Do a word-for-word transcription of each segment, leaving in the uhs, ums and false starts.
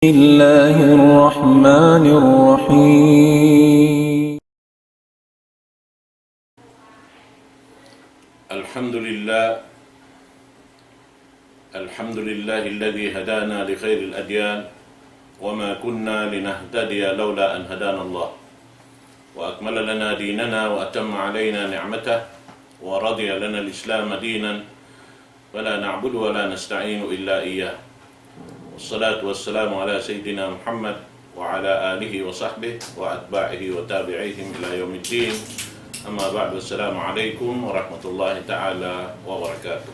الله الرحمن الرحيم. الحمد لله. الحمد لله الذي هدانا لخير الأديان وما كنا لنهتدي لولا أن هدانا الله وأكمل لنا ديننا وأتم علينا نعمته ورضي لنا الإسلام دينا فلا نعبد ولا نستعين إلا إياه. والصلاة والسلام على سيدنا محمد وعلى آله وصحبه وأتباعه وتابعيهم إلى يوم الدين. أما بعد، السلام عليكم ورحمة الله تعالى وبركاته.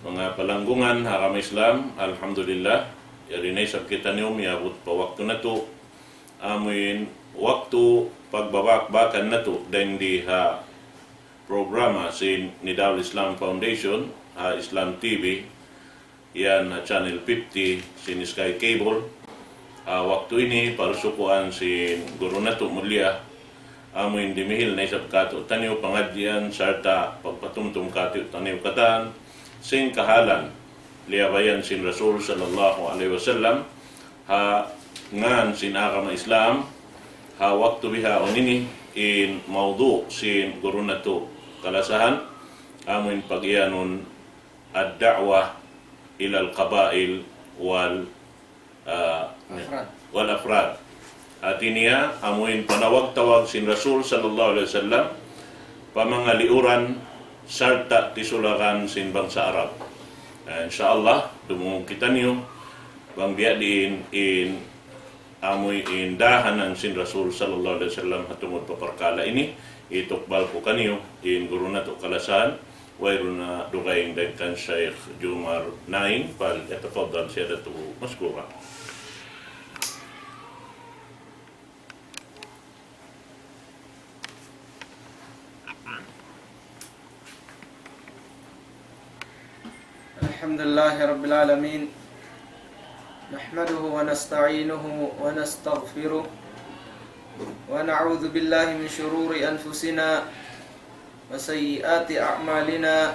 Manga palanggungan ha agama Islam, alhamdulillah, yari na isab kitaniyu miyabut pa waktu natu', amuin waktu pagbabakbakan natu', dayn di ha programa sin Nidal Islam Foundation, ha Islam T V, yan ha Channel fifty sin Sky Cable. Ah, waktu ini, parsukuan sin guru natu' mulia, amuin dimihil na isab kātu'niyu pangadjian sarta' pagpatumtum kātu'niyu katan sin kahalan liyabayan sin Rasul sallallahu alayhi wasallam, ha ngan sin agama Islam, ha waktu bihaun ini in mawdu' sin guru natu' kalasahan, amuin pagiyanun الدعوة إلى القبائل وال-، ah, والأفراد. Hāti niya, amuin panawag-tawag sin Rasul sallallahu alayhi wasallam, pa manga liuran sarta' tisulakan sin bangsa Arab. Na, insya Allah, dumungug kitaniyu, bang biya' diin in amuin dahanan sin Rasul sallallahu alayhi wasallam ha tungud pa parkala' ini, itukbal ku kaniyu, in guru natu' kalasahan, wayruun na dugaing dayn kan Shaykh Jumar Naing, فليتفضل سيادته مشكورا. الحمد لله رب العالمين. نحمده ونستعينه ونستغفره، ونعوذ بالله من شرور أنفسنا وسيئات أعمالنا.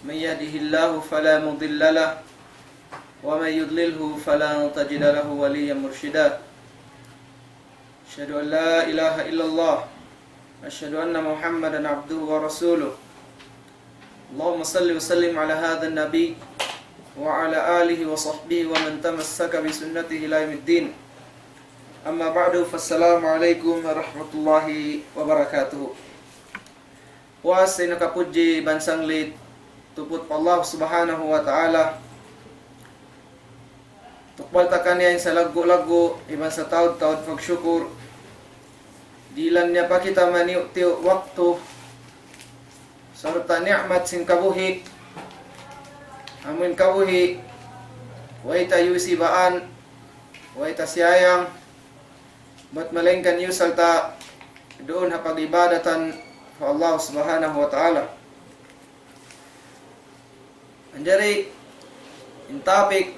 من يهده الله فلا مضل له، ومن يضلله فلن تجد له وليا مرشدا. أشهد أن لا إله إلا الله. أشهد أن محمدا عبده ورسوله. اللهم صل وسلم على هذا النبي وعلى آله وصحبه ومن تمسك بسنته إلى يوم الدين. أما بعد، فالسلام عليكم ورحمة الله وبركاته. Puas sin nakapudji iban sanglit tuput pa Allah Subhanahu wa Ta'ala. Tukbal ta kaniya in salaggu'-laggu' iban sataud-taud pagsukur. Dihilan niya pa kita maniyu'-tiyu' waktu sarta' ni'mat sin kabuhi'. Amuin kabuhi', way ta iyusibaan, way ta siyayang, bat malaingkan iyusal ta duun ha pag-ibadatan pa Allah Subhanahu wa Ta'ala. Manjari in topic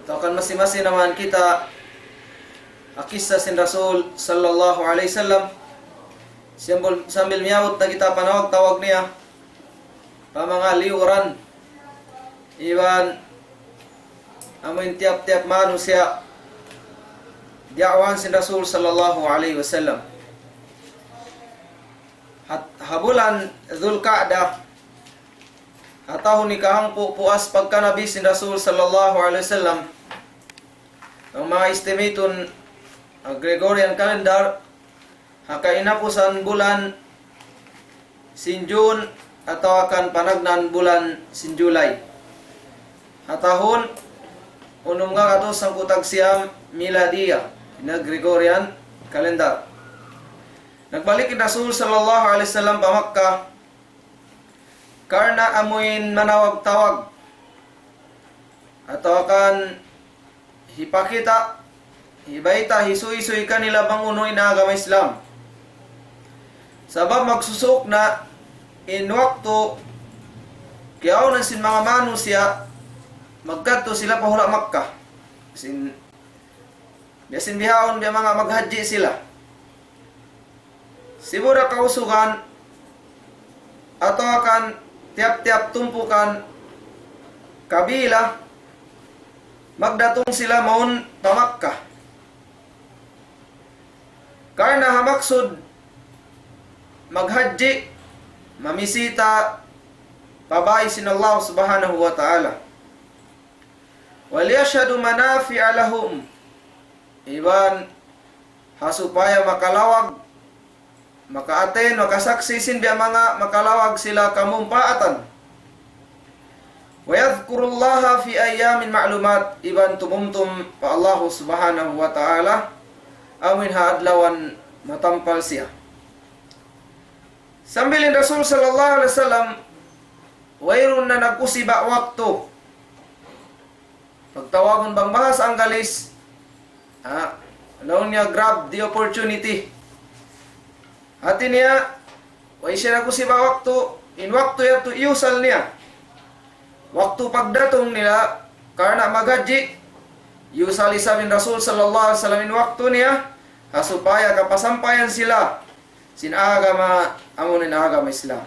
atawa kan masi-masi naman kita ha kissa sin Rasul sallallahu alayhi wasallam, sambil, sambil miyabut na kita panawag-tawag niya pa manga liuran iban amuin tiyap-tiyap manusiya' diyaawahan sin Rasul sallallahu alayhi wasallam. Ha, ha bulan Dhul Qa'dah, ha tahun hikahangpu' puas pagka Nabi sin Rasul sallallahu alayhi wasallam, bang manga estimatun, ah, Gregorian calendar, ha kahinapusan bulan sin June atawa kan panagnaan bulan sin July. Ha tahun unum ngagatus hangpu' tag siyam miladiya, na Gregorian calendar. Nagbalik in Rasul sallallahu alayhi wasallam pa Makkah karna' amuin manawag-tawag atawa kan hipakita', hibayta', hisuy-suy kanila bang unu in agama Islam. Sabab magsusuuk na in waktu kiyaunan sin manga manusiya' magkadtu sila pa hula' Makkah. Sin, biya' sin bihaun, biya' manga maghajji sila. Sibu' da kausugan atawa kan tiyap-tiyap tumpukan kabila magdatung sila mawn pa Makkah. Karna' ha maksud maghajji, mamisita pa bāy sin Allah Subhanahu wa Ta'ala. وَلِيَشْهَدُوا مَنَافِعَ لَهُمْ. Iban ha supaya makalawag, maka-attend, makasaksi' sin biya' manga makalawag sila kamumpaatan. وَيَذْكُرُوا اللَّهَ فِي أَيَّامٍ مَعْلُومَاتٍ, iban tumumtum pa Allah Subhanahu wa Ta'ala, amuin ha adlawan matampal siya. Sambil in Rasul sallallahu alayhi wasallam, wayruun na nagkusiba' waktu. Pagtawagun bang bahasa Anggalis, ha, laung niya grab the opportunity. Hati niya, way siya nagkusiba' waktu, in waktu yadtu iyusal niya. Waktu pagdatung nila, karna' maghajji, iyusal isab in Rasul sallallahu alayhi wasallam in waktu niya, ha supaya kapasampayan sila sin agama, amuin agama Islam.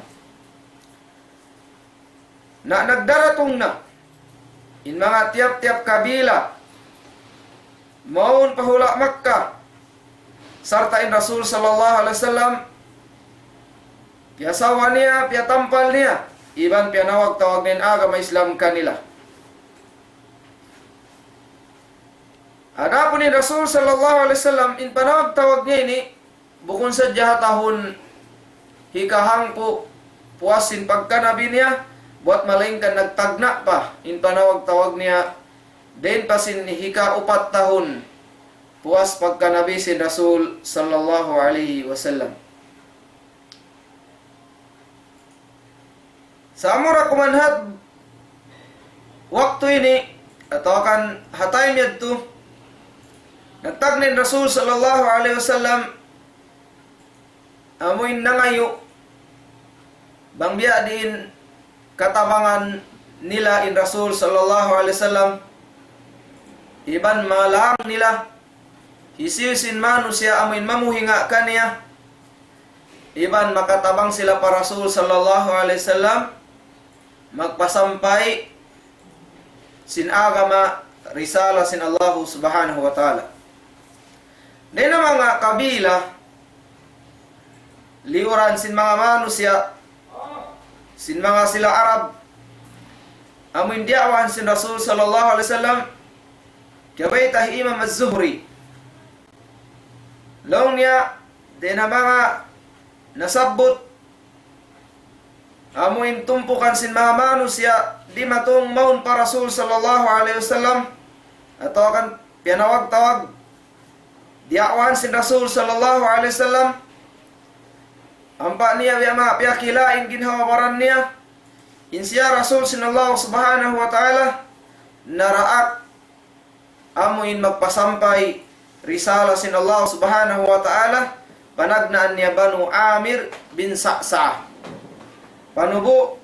Na nagdaratung na in manga tiyap-tiyap kabila mawn pa hula' Makkah, sarta' in Rasul sallallahu alayhi wasallam, piyasawa niya, piyatampal niya, iban piyanawag-tawag niya in agama Islam kanila. Adapun in Rasul sallallahu alayhi wasallam, in panawag-tawag niya ini, bukun sadja ha tahun hikahangpu' puas sin pagkanabi niya, buwat malaingkan nagtagna' pa in panawag-tawag niya, dayn pa sin hikaupat tahun puas pagkanabi sin Rasul sallallahu alayhi wasallam. Sa' amura kumanhat waktu ini, atawa kan ha time yadtu, nagtagna' in Rasul sallallahu alayhi wasallam, amuin nangayu', bang biya' diin katabangan nila in Rasul sallallahu alayhi wasallam, iban malang nila, hisiyu-siyu in manusiya' amuin mamuhinga' kaniya, iban makatabang sila pa Rasul sallallahu alayhi wasallam, magpasampay sin agama, risala sin Allahu Subhanahu wa Ta'ala. Dayn ha manga kabila, liyuran sin manga manusiya', sin manga sila Arab, amuin diya'wahan sin Rasul sallallahu alayhi wasallam, kiyabayta' hi Imam Az-Zuhri. Laung niya, dayn ha manga nasabbut, amuin tumpukan sin manga manusiya' dimatung mawn pa Rasul sallallahu alayhi wasallam, atawa kan piyanawag-tawag, diya'wahan sin Rasul sallallahu alayhi wasallam, ampa niya biya' manga piyakila' in ginhawa-baran niya, in siya Rasul sin Allah Subhanahu wa Ta'ala, naraak amuin magpasampay risala sin Allah Subhanahu wa Ta'ala, panagnaan niya Banu Amir bin Sa'sa'. Panubu'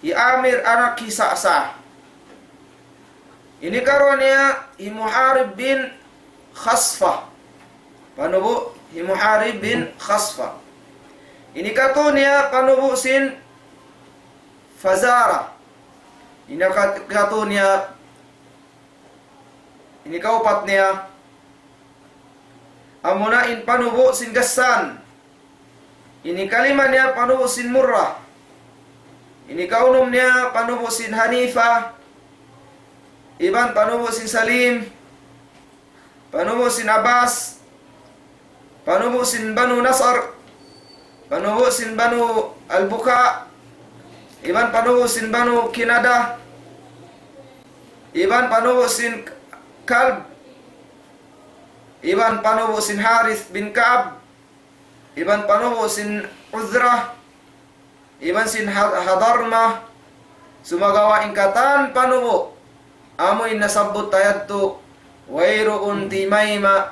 hi Amir anak hi Sa'sa'. Ini karuwa niya hi Muharib bin Khasfa. Panubu' hi Muharib bin Khasfa. Ini katu niya panubu' sin Fazara. Ini kat-, katu niya, ini kaupat niya, amuna in panubu' sin Gassan. Ini kalima niya panubu' sin Murrah. Ini kaunum niya panubu' sin Hanifa. Iban panubu' sin Salim. Panubu' sin Abbas. Panubu' sin Banu Nasar. Panubu' sin Banu Al-Buka. Iban panubu' sin Banu Kinada. Iban panubu' sin Kalb. Iban panubu' sin Harith bin Ka'ab. Iban panubu' sin Uzrah. Iban sin Ha-, Hadarma. Sumagawa' in katan panubu' amuin nasabbut ta yadtu, wayruun timayma',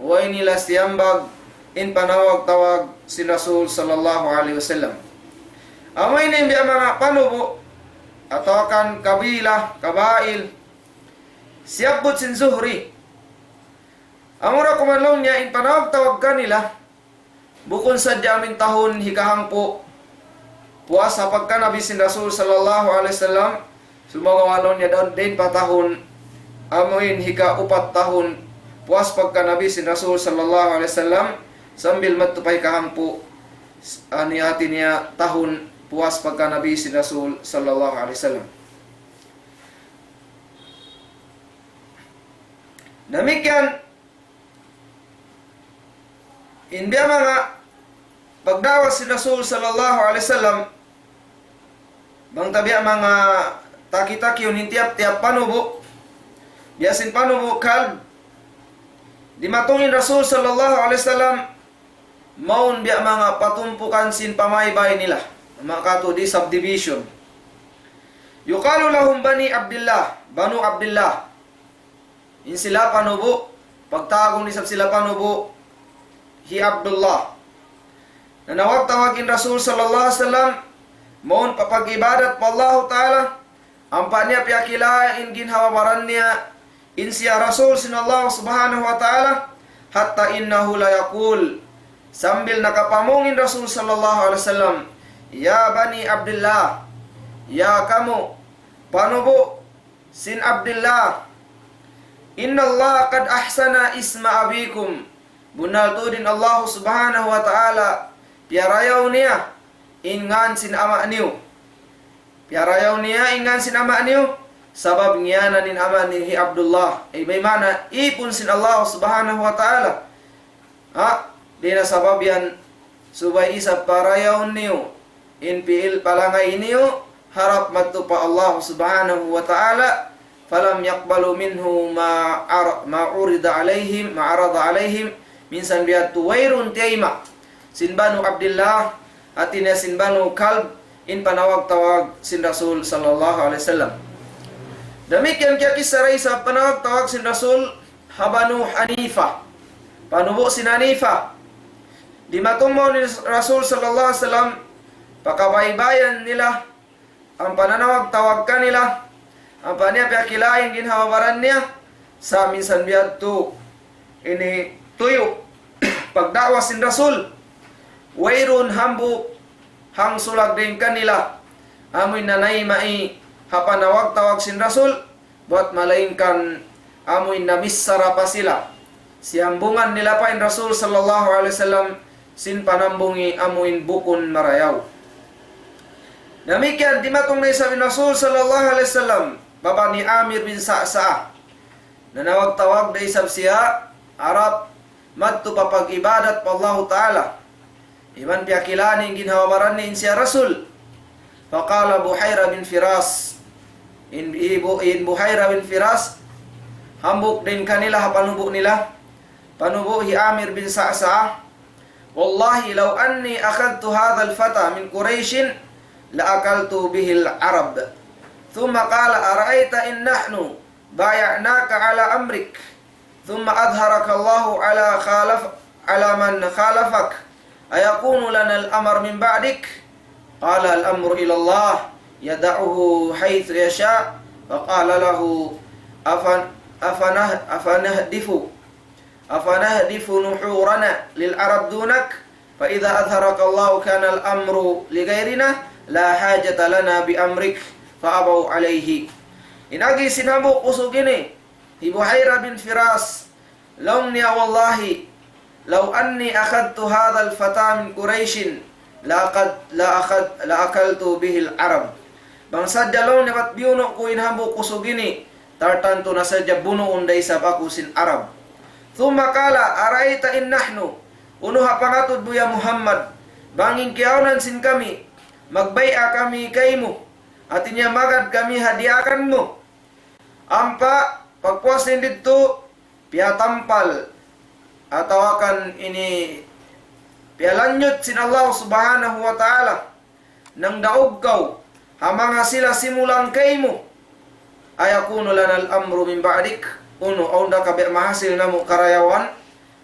way nila siyambag in panawag-tawag sin Rasul sallallahu alayhi wasallam. Amuin in biya' manga panubu', atawa kan kabila, kabail, siyabbut sin Zuhri. Amura kuman laung niya in panawag-tawag kanila, bukun sadja amuin tahun hikahangpu' puas ha pagkanabi sin Rasul sallallahu alayhi wasallam, sumagawa' laung niya dayn, dayn pa tahun amuin hika upat tahun puas pagka Nabi sin Rasul sallallahu alaihi wasallam, sambil madtu pa hika hangpu', ani hati niya tahun puas pagka Nabi sin Rasul sallallahu alaihi wasallam. Damikkiyan in biya' manga pagda'wa sin Rasul sallallahu alaihi wasallam, bang ta biya' manga taki-taki in tiyap-tiyap panubu', biya' sin panubu' kalb, dimatung in Rasul sallallahu alaihi wasallam, mawn biya' manga patumpukan sin pamaybay nila, manga katu' di subdivision. يقال لهم بني عبد الله, Banu Abdillah. In sila panubu', pagtawagun isab sila panubu', hi Abdullah. Nanawag-tawag in Rasul sallallahu alaihi wasallam, mawn pa pag-ibadat pa Allahu Ta'ala, ampa niya piyakila in ginhawa-baran niya, in siya Rasul sin Allah subhanahu wa ta'ala, حتى إنه ليقول, sambil nakapamung in Rasul sallallahu alaihi wasallam, يا بني عبد الله, ya kamu, panubu', sin Abdillah, إن الله قد أحسن اسم أبيكم, bunnal tuud in Allah subhanahu wa ta'ala, piyarayaw niya in ngan sin ama' niyu. Piyarayaw niya in ngan sin ama' niyu, sabab ngiyanan in ama' niyu hi Abdullah. Ay, maana, ipun sin Allah subhanahu wa ta'ala. Ha, di' na sabab yan, subay isab parayawun niyu in pi'il palangay niyu, harap madtu pa Allah subhanahu wa ta'ala, فلم يقبلوا منه ما عر-، ما عرض عليهم، ما عرض عليهم, minsan biyadtu wayruun tiyayma' sin Banu Abdillah, hati niya sin Banu Kalb, in panawag-tawag sin Rasul sallallahu alaihi wasallam. Damikkiyan kiyakissa da isab panawag-tawag sin Rasul ha Banu Hanifa. Panubu' sin Hanifa. Dimatung mawn in Rasul sallallahu alaihi wasallam, pakabaybayan nila, ampa nanawag-tawag kanila, ampa niya piyakila in ginhawa-baran niya, sa' minsan biyadtu ini tuyu', pagda'wa sin Rasul, wayruun hambuuk hangsulag dayn kanila, amuin nanayma'i ha panawag-tawag sin Rasul, buwat malaingkan amuin namissara pa sila. Siyambungan nila pa in Rasul sallallahu alaihi wasallam sin panambungi amuin bukun marayaw. Damikkiyan dimatung na isab in Rasul sallallahu alaihi wasallam pa Bani Amir bin Sa'sa'a. Nanawag-tawag da isab siya harap madtu pa pag-ibadat pa Allahu Ta'ala. Iban piyakila niya in ginhawa-baran niya in siya Rasul. فقال بحيرة بن فراس. In, ibu-, in Buhaira bin Firas, hambuuk dayn kanila ha panubu' nila. Panubu' hi Amir bin Sa'sa'a. والله لو أني أخذت هذا الفتى من قريش لأكلت به العرب. ثم قال: أرأيت إن نحن بايعناك على أمرك ثم أظهرك الله على خالف-، على من خالفك، أيكون لنا الأمر من بعدك؟ قال: الأمر إلى الله، يدعه حيث يشاء. فقال له: أفن-، أفنه-، أفنهدف، أفنهدف نحورنا للعرب دونك؟ فإذا أظهرك الله كان الأمر لغيرنا، لا حاجة لنا بأمرك. فأبوا عليه. In agi sin hambuuk usug ini, hi Buhaira bin Firas, laung niya, والله لو أني أخذت هذا الفتى من قريش لأخذ-، لأخذ-، لأكلت به العرب. Bang sadja laung niya bat biyunu' ku in hambuuk usug ini, tartantu na sadja bunuun da isab aku sin Arab. ثم قال: أرأيت إن نحن, unu ha pangatud mu ya Muhammad, bang in kiyaawnan sin kami, magbay'a kami kaymu, hati niya magad kami ha diyaakan mu. Ampa, pagpuas niya didtu, piyatampal, atawa kan ini, piyalanyut sin Allah Subhanahu wa Ta'ala, nangdaug kaw, ha manga sila simulang kaymu, أيكون لنا الأمر من بعدك, unu, awn da ka biya' mahasil namu' karayawan,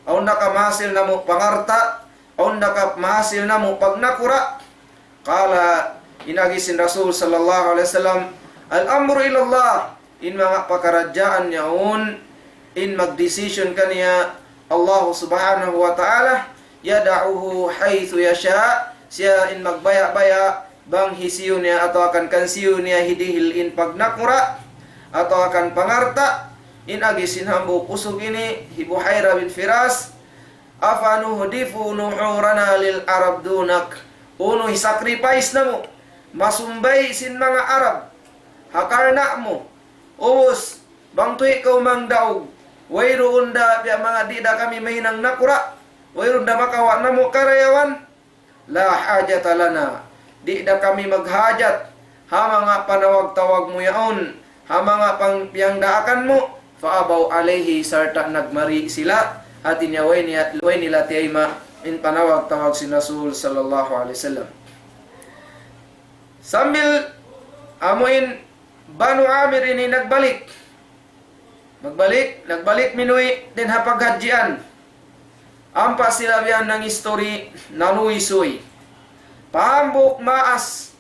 awn da ka mahasil namu' pangarta', awn da ka mahasil namu' pagnakura'. قال, in agi sin Rasul sallallahu alayhi wasallam, الأمر إلى الله, in manga pakaradjaan yaun, in magdecision kaniya Allah Subhanahu wa Ta'ala, يدعه حيث يشاء, siya in magbaya'-baya' bang hisiyu niya atawa kan kansiyu niya hidihil in pagnakura', atawa kan pangarta', in agi sin hambuuk usug ini, hi Buhaira bin Firas, أفنهدف نحورنا للعرب دونك. Unu, hi-sacrifice namu', masumbay sin manga Arab ha karna' mu. Ubus, bang tuwi' kaw mangdaug, wayruun da biya' manga di' da kami mahinang nakura', wayruun da makawa' namu' karayawan. لا حاجة لنا. Di' da kami maghajat ha manga panawag-tawag mu yaun, ha manga pang-, piyangdaakan mu. فأبوا عليه, sarta' nagmari sila. Hati niya way niya, way nila tiyayma' in panawag-tawag sin Rasul sallallahu alayhi wasallam. Sambil amuin Banu Amir ini nagbalik. Nagbalik, nagbalik minuwi' dayn ha paghajjian. Ampa sila biya' nangistori, nanuysuy. Pa hambuuk maas,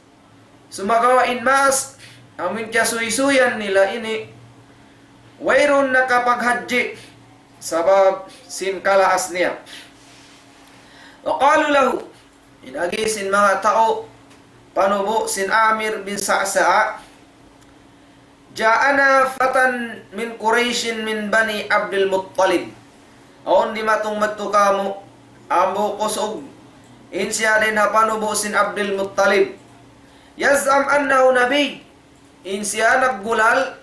sumagawa' in maas, amuin kiyasuysuyan nila ini, wayruun nakapaghajji, sabab sin kalaas niya. وقالوا له, in agi sin manga tau panubu' sin Amir bin Sa'sa'a, جاءنا فتى من قريش من بني عبد المطلب. Awn dimatung madtu kāmu' hambuuk usug, in siya dayn ha panubu' sin Abdul Muttalib. يزعم أنه نبي. In siya naggulal,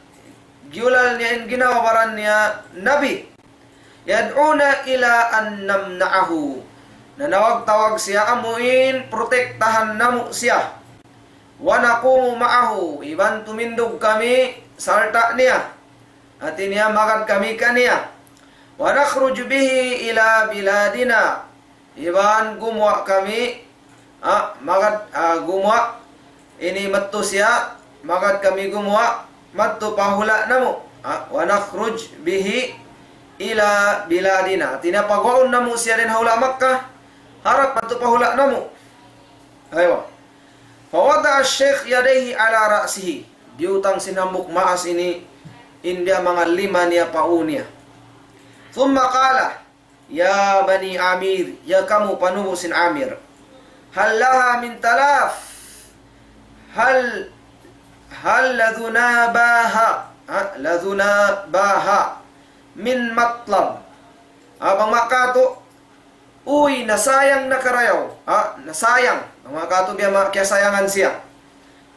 giyulal niya in ginhawa-baran niya nabi. يدعونا إلى أن نمنعه. Nanawag-tawag siya amuin protektahan namu' siya. ونقوم معه, iban tumindug kami sarta' niya. Hati niya, magad kami kaniya. ونخرج به إلى بلادنا. Iban gumuwa' kami, ah, magad, ah, gumuwa', ini madtu siya, magad kami gumuwa', madtu pa hula' namu'. Ah, ونخرج به إلى بلادنا. Hati niya, paguwaun namu' siya dayn ha hula' Makkah, harap madtu pa hula' namu'. Aywa. فوضع الشيخ يديه على رأسه. Biyutang sin hambuuk maas ini in biya' manga lima niya pa ū niya. ثم قال: يا بني عمير, ya kamu panubu' sin Amir. هل لها من تلاف؟ هل، هل لذنابها، ha, لذنابها من مطلب. Bang makatu, uy, nasayang na karayaw. Ha, nasayang. Bang makatu biya' ma-, kiyasayangan siya.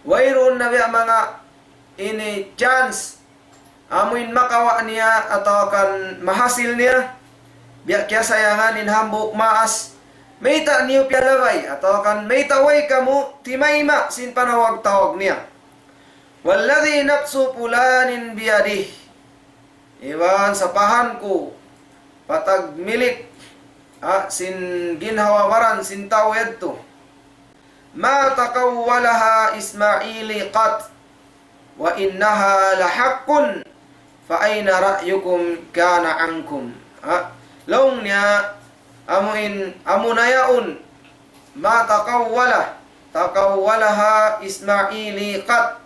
Wayruun na biya' manga ini chance, amuin makawa' niya atawa kan mahasil niya, biya' kiyasayangan in hambuuk maas, mayta' niyu piyalabay, atawa kan mayta' way kamu timayma' sin panawag-tawag niya. والذي نفس فلان بيده. Iban sapahan ku, pa tagmilik, ah, sin ginhawa-baran sin tau yadtu. ما تقولها إسماعيلي قط، وإنها لحق، فأين رأيكم كان عنكم. Ha? Laung niya, amuin, amuna yaun, ما تقول، تقولها إسماعيلي قط.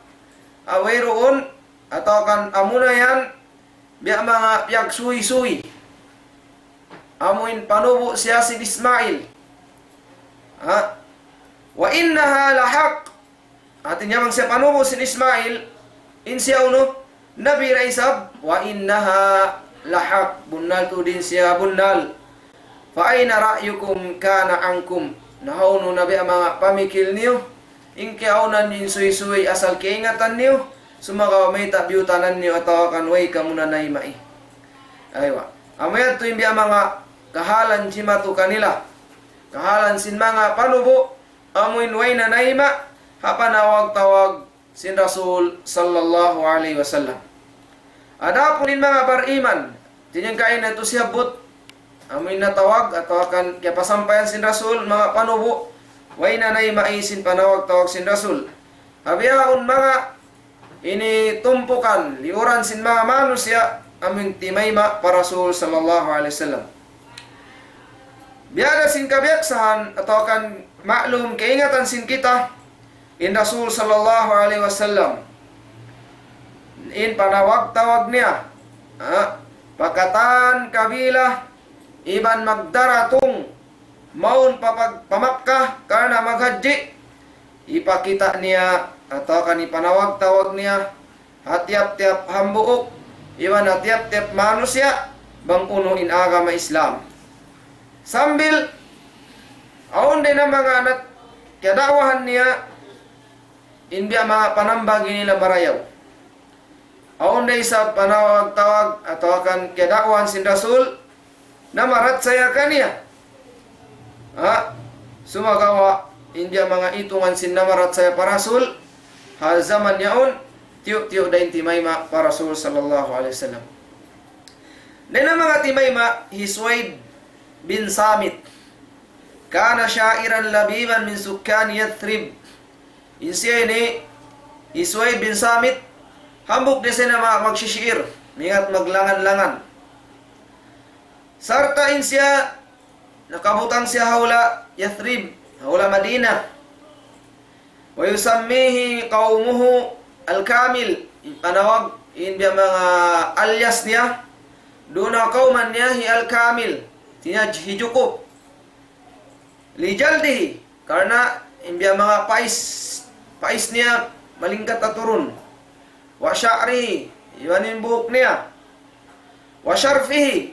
Wayruun, atawa kan amuna yan, biya' manga piyagsuysuy. Amuin panubu' siya sin Ismail. Ha? وإنها لحق. Hati niya bang siya panubu' sin Ismail, in siya unu, nabi da isab, وإنها لحق. Bunnal tuud in siya, bunnal. فأين رأيكم كان عنكم. Na hawnu na biya' manga pamikil niyu, in kiyaawnan niyu in suysuy asal kiyaingatan niyu, sumagawa' mayta' biyutanan niyu atawa kan way kamu nanayma'i. Aywa. Amu yadtu in biya' manga kahalan jimatu kanila. Kahalan sin manga panubu', amuin way nanayma', ha panawag-tawag sin Rasul sallallahu alayhi wasallam. Adapun in manga bariman, hati niya kaina yadtu siyabbut, amuin natawag, atawa kan kiyapasampayan sin Rasul, manga panubu', way nanayma'i sin panawag-tawag sin Rasul. Ha bihaun manga ini tumpukan, liyuran sin manga manusiya', amuin timayma' pa Rasul sallallahu alayhi wasallam. Biya' da sin kabiyaksahan, atawa kan maklum, kaingatan sin kita, in Rasul sallallahu alayhi wasallam, in panawag-tawag niya, ha, pa katan kabila, iban magdaratung, mawn pa pag-, pa Makkah, karna' maghajji, hipakita' niya, atawa kan hipanawag-tawag niya, ha tiyap-tiyap hambuuk, iban ha tiyap-tiyap manusiya' bang unu in agama Islam. Sambil awn da in manga nat-, kiyada'wahan niya in biya' manga panambag ini nila marayaw. Awn da isab panawag-tawag atawa kan kiyada'wahan sin Rasul, namarachaya kaniya. Ha? Sumagawa', in biya' manga itungan sin namarachaya pa Rasul, ha jaman yaun, tiyu'-tiyu' da in timayma' pa Rasul sallallahu alayhi wasallam. Dayn ha manga timayma', hi Suwaid bin Samit. كان شاعرا لبيبا من سكان يثرب. In siya ini, hi Suwaid bin Samit, hambuuk da isab in manga magsisi'ir, maingat maglangan-langan. Sarta' in siya, nakabutang siya ha hula' Yathrib, ha hula' Madina. ويسميه قومه الكامل. In panawag, in biya' manga alias niya, duun ha kawman niya hi Al-Kamil, hātinya hi jukup. لجلده, karna' in biya' manga pais, pais niya malingkat ha turun. وشعره, iban in buhuk niya. وشرفه,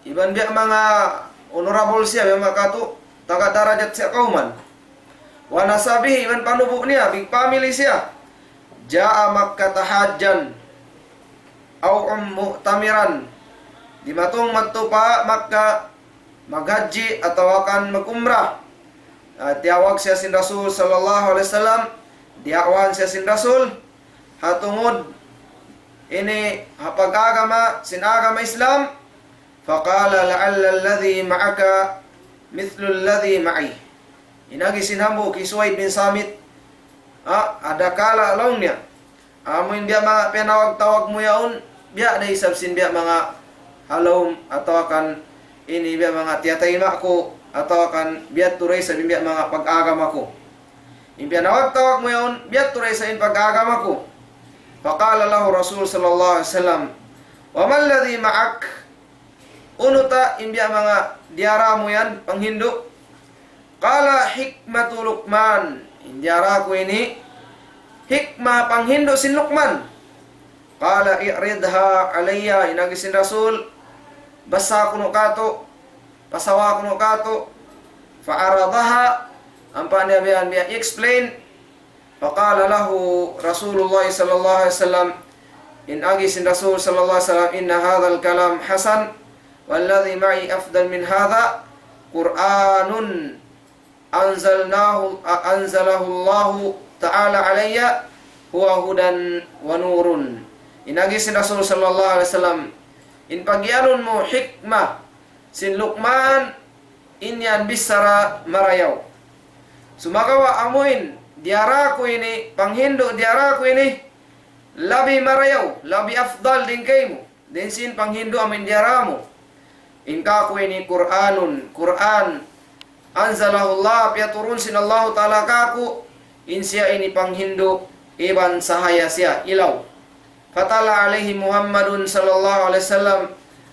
iban biya' manga honorable siya, biya' manga katu', taga darajat siya kawman. ونسبه, iban panubu' niya, big family siya. جاء مكة حاجا أو معتمرا. Dimatung madtu pa Makkah, maghajji atawa kan mag-umrah. Ah, tiyawag siya sin Rasul sallallahu alayhi wasallam, diya'wahan siya sin Rasul, ha tungud ini ha pag-agama, sin agama Islam. فقال لعل الذي معك مثل الذي معي. In agi sin hambuuk hi Suwaid bin Samit, ah, adakala laung niya. Amu in biya' manga piyanawag-tawag mu yaun, biya' da isab sin biya' manga ha lawm atawa kan ini biya' manga tiyatayma' ku, atawa kan biya' tuud da isab in biya' manga pag-agama ku. In piyanawag-tawag mu yaun, biya' tuud da isab in pag-agama ku. فقال له رسول صلى الله عليه وسلم: وما الذي معك؟ Unu ta in biya' manga diyara mu yan, panghindu'? قال: حكمة لقمان. In diyara ku ini, hikmah panghindu' sin Luqman. قال: اعرضها علي. In agi sin Rasul, basaha kunu' katu', pasawa kunu' katu'. فعرضها, ampa niya biya' yan, biya' explain. فقال له رسول الله صلى الله عليه وسلم, in agi sin Rasul sallallahu alayhi wasallam, إن هذا الكلام حسن، والذي معي أفضل من هذا، قرآن أنزلناه، أنزله الله تعالى علي، هو هدى ونور. In agi sin Rasul sallallahu alayhi wasallam, in pagiyanun mu hikmah sin Luqman, in yan bichara marayaw. Sumagawa' amu in diyara ku ini, panghindu' diyara ku ini, labi marayaw, labi afdal dayn kaymu, dayn sin panghindu' amu in diyara mu. In kāku' ini Qur'anun, Qur'an, أنزله الله, piyaturun sin Allahu Ta'ala kāku', in siya ini panghindu', iban sahaya siya, ilaw. فتلا عليه محمد صلى الله عليه وسلم،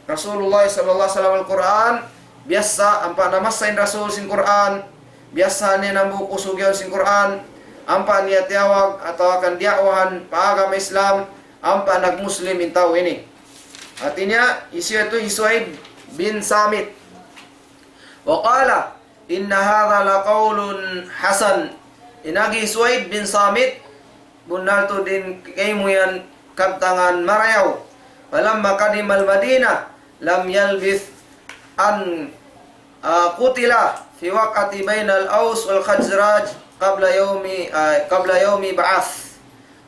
Rasulullah sallallahu alayhi wasallam, al-Qur'an, biyassa, ampa namassa in Rasul sin Qur'an, biyassa niya nambuuk usug yaun sin Qur'an, ampa niya tiyawag atawa kan diya'wahan pa agama Islam, ampa nag-Muslim in tau ini. Hātinya, hisiyu yadtu? Hi Suwaid bin Samit. وقال: إن هذا لقول حسن. In agi Suwaid bin Samit, bunnal tuud in kaymu yan kabtangan marayaw. فلما قدم المدينة لم يلبث أن، آه، قتل في وقعة بين الأوس والخزرج قبل يوم، آه، قبل يوم بعث.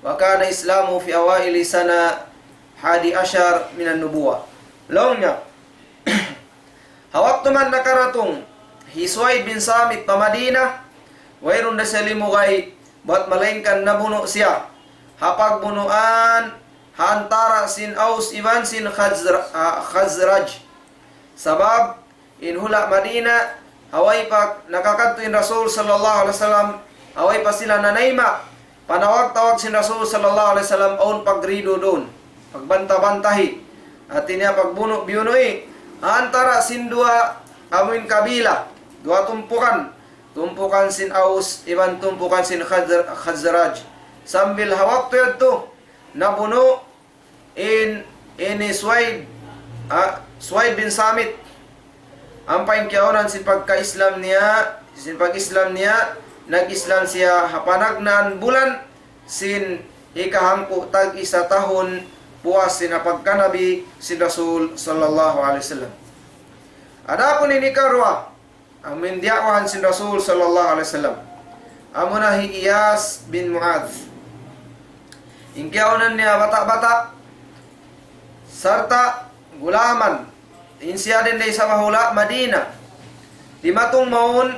وكان إسلامه في أوائل سنة حادي عشر من النبوة. Laung niya, ha waktu man nakaratung hi Suwaid bin Samit pa Madina, wayruun da siya limugay, buwat malaingkan nabunu' siya ha pagbunuan ha antara' sin Aus iban sin Khazra-, ah, Khazraj. Sabab, in hula' Madina, ha way pa nakakadtu in Rasul sallallahu alayhi wasallam, ha way pa sila nanayma' panawag-tawag sin Rasul sallallahu alayhi wasallam, awn pagridu duun, pagbanta-bantahi, hātinya pagbunu'-biyunu'i, ha antara' sin duwa amuin kabila, duwa tumpukan, tumpukan sin Aus iban tumpukan sin Khazr-, Khazraj. Sambil ha waktu yadtu, nabunu' in ini Suwaid, ah, Suwaid bin Samit. Ampa in kiyaunan sin pagka-Islam niya, sin pag-Islam niya, nag-Islam siya ha panagnaan bulan sin hikahangpu' tag-isa tahun puas sin pagkanabi sin Rasul sallallahu alayhi wasallam. Adapun in hikaruwa, amu in diya'wahan sin Rasul sallallahu alayhi wasallam, amuna hi Iyas bin Mu'adh. In kiyaunan niya bata'-bata' sarta' gulaman, in siya dayn da isab ha hula' Madina. Dimatung mawn,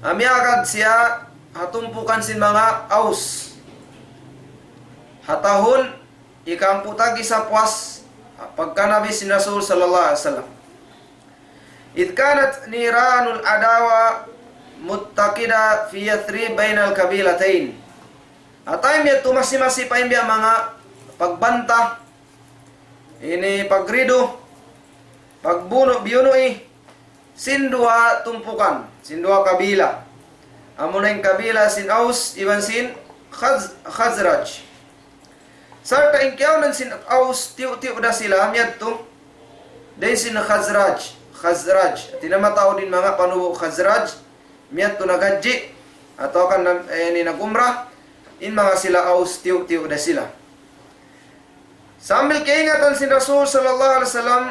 miyagad siya ha tumpukan sin manga Aus. Ha tahun hikahangpu' tag-isa puas pagkanabi sin Rasul sallallahu alayhi wasallam. إذ كانت نيران العداوة متقدة في يثرب بين القبيلتين. Ha time yadtu masi-masi pa in biya' manga pagbanta, ini pagridu, pagbunu'-biyunu'i, sin duwa tumpukan, sin duwa kabila. Amuna in kabila sin Aus iban sin Khaz-, Khazraj. Sarta' in kiyaunan sin Aus, tiyu'-tiyu' da sila miyadtu. Dayn sin Khazraj, Khazraj. Hāti niya mataud in manga panubu' Khazraj miyadtu naghajji, atawa kan nam-, eh, ini nag-umrah, in manga sila Aus, tiyu'-tiyu' da sila. Sambil kaingatan sin Rasul sallallahu alayhi wasallam,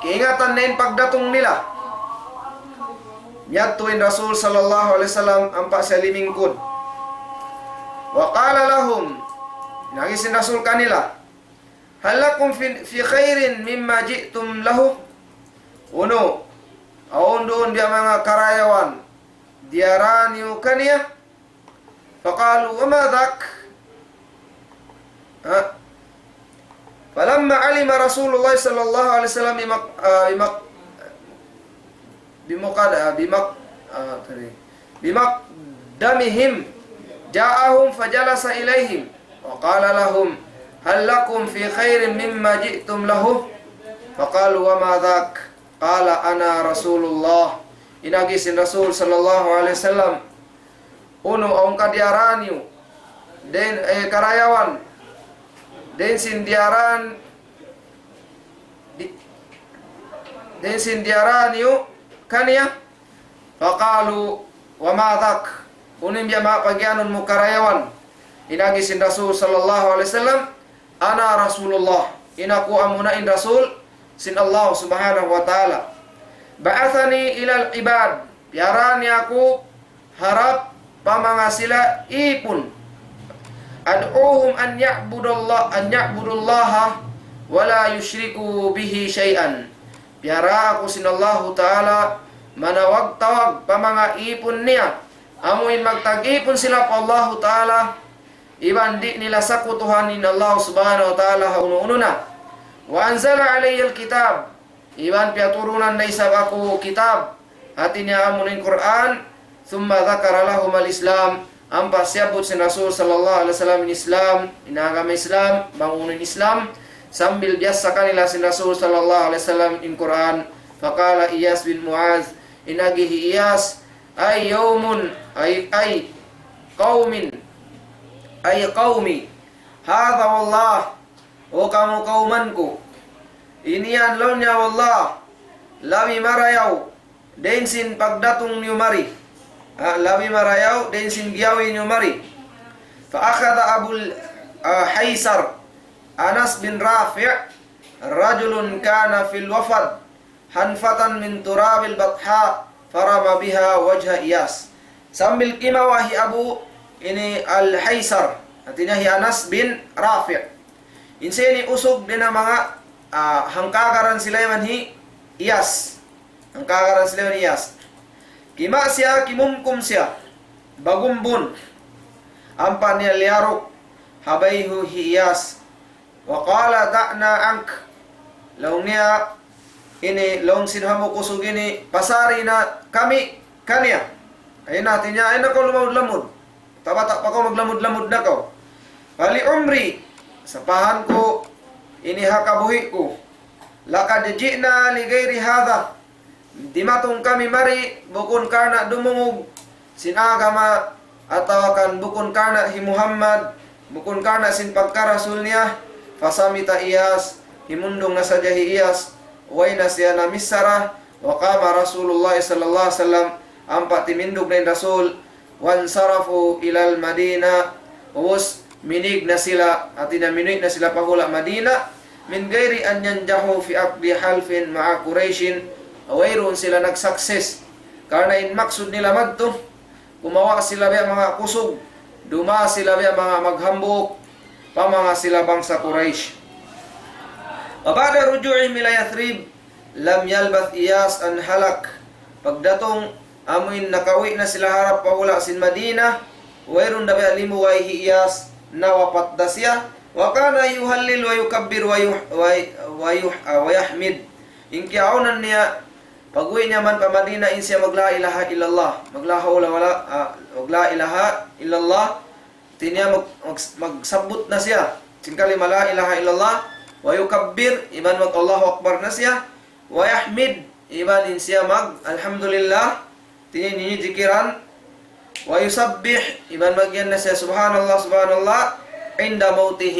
kaingatan niya in pagdatung nila. Miyadtu in Rasul sallallahu alayhi wasallam ampa siya limingkud. وقال لهم, in agi sin Rasul kanila, هل لكم في، في خير مما جئتم له؟ Unu, awn duun biya' manga karayawan diyarā niyu kaniya? فقالوا: وما ذاك؟ Ha? فلما علم رسول الله صلى الله عليه وسلم بمق-، ah, بمق-، بمقد-، ah, بمق-، ah, sorry. بمقدمهم جاءهم فجلس إليهم وقال لهم: هل لكم في خير مما جئتم له؟ فقالوا: وما ذاك؟ قال: أنا رسول الله. In agi sin Rasul sallallahu alayhi wasallam, unu, awn ka diyarā niyu, dayn, eh, karayawan, dayn sin diyarā, di-, dayn sin diyarā niyu kaniya? فقالوا: وما ذاك؟ Unu in biya' manga pagiyanun mu karayawan? In agi sin Rasul sallallahu alayhi wasallam, أنا رسول الله. In aku amuna in Rasul sin Allah subhanahu wa ta'ala. بعثني إلى العباد. Piyarā niya aku harap pa manga sila īpun. أدعوهم أن يعبدوا الله، أن يعبدوا الله ولا يشركوا به شيئا. Piyarā aku sin Allahu Ta'ala manawag-tawag pa manga īpun niya. Amu in magtag-īpun sila pa Allahu Ta'ala, iban di' nila sakutuhan in Allah Subhanahu wa Ta'ala ha unu-unu na. وأنزل علي الكتاب. Iban piyaturunan da isab aku kitab. Hāti niya amu in Qur'an. ثم ذكر لهم الإسلام. Ampa siyabbut sin Rasul sallallahu alayhi wasallam in Islam, in agama Islam, bang unu in Islam. Sambil biyassa kanila sin Rasul sallallahu alayhi wasallam in Qur'an. فقال إياس بن معاذ, in agi hi Iyas, أي يوم، أي، أي قوم، أي قومي، هذا والله, O kamu kawman ku, in yan laung niya wallah, labi marayaw dayn sin pagdatung niyu mari. Ah, labi marayaw dayn sin giyawi niyu mari. فأخذ أبو ال-، ah, حيصر، أنس بن رافع، رجل كان في الوفد، حنفة من تراب البطحاء فرمى بها وجه إياس. Sambil kimawa' hi Abu ini Al-Haysar, hāti niya hi Anas bin Rafi'. In siya ini usug dayn ha manga, ah, hangkagaran sila iban hi Iyas. Hangkagaran sila iban hi Iyas. Kima' siya, kimumkum siya. Bagumbun. Ampa niya liyaruk ha bayhu' hi Iyas. وقال: دعنا عنك. Laung niya, ini, laung sin hambuuk usug ini, pasari na kami kaniya. Ayaw na, hāti niya, ayaw na kaw lumamud-lamud. Bata'-bata' pa kaw, maglamud-lamud na kaw. فلعمري, sapahan ku, ini ha kabuhi' ku. لقد جئنا لغير هذا. Dimatung kami mari bukun karna' dumungug sin agama atawa kan bukun karna' hi Muhammad, bukun karna' sin pagkarasul niya. فصمت إياس, himundung na sadja hi Iyas, way na siya namichara. وقام رسول الله صلى الله عليه وسلم, ampa timindug na in Rasul, وانصرفوا إلى المدينة, ubus minig na sila, hati niya minuwi' na sila pa hula' Madina, من غير أن ينجحوا في عقد حلف مع قريش, wayruun sila nag-success. Karna' in maksud nila madtu, kumawa' sila biya' manga kusug, duma sila biya' manga maghambuuk, pa manga sila bangsa Quraysh. وبعد رجوعهم إلى يثرب لم يلبث إياس أن هلك. Pagdatung amuin nakauwi' na sila harap pa hula' sin Madina, wayruun da biya' limugay hi Iyas, nawapat da siya. وكان يهلل ويكبر ويح-, وي-, ويح-, ويحمد. In kiyaunan niya, pag-uwi' niya man pa Madina, in siya mag-لا إله إلا الله, mag-لا حول ولا, ah, mag-لا إله إلا الله, hati niya mag-, mag-, magsabbut na siya sin kalima لا إله إلا الله, ويكبر, iban mag-الله أكبر na siya, ويحمد, iban in siya mag-الحمد لله, hati niya ini jikiran, ويسبح, iban mag-iyan na siya سبحان الله سبحان الله, عند موته,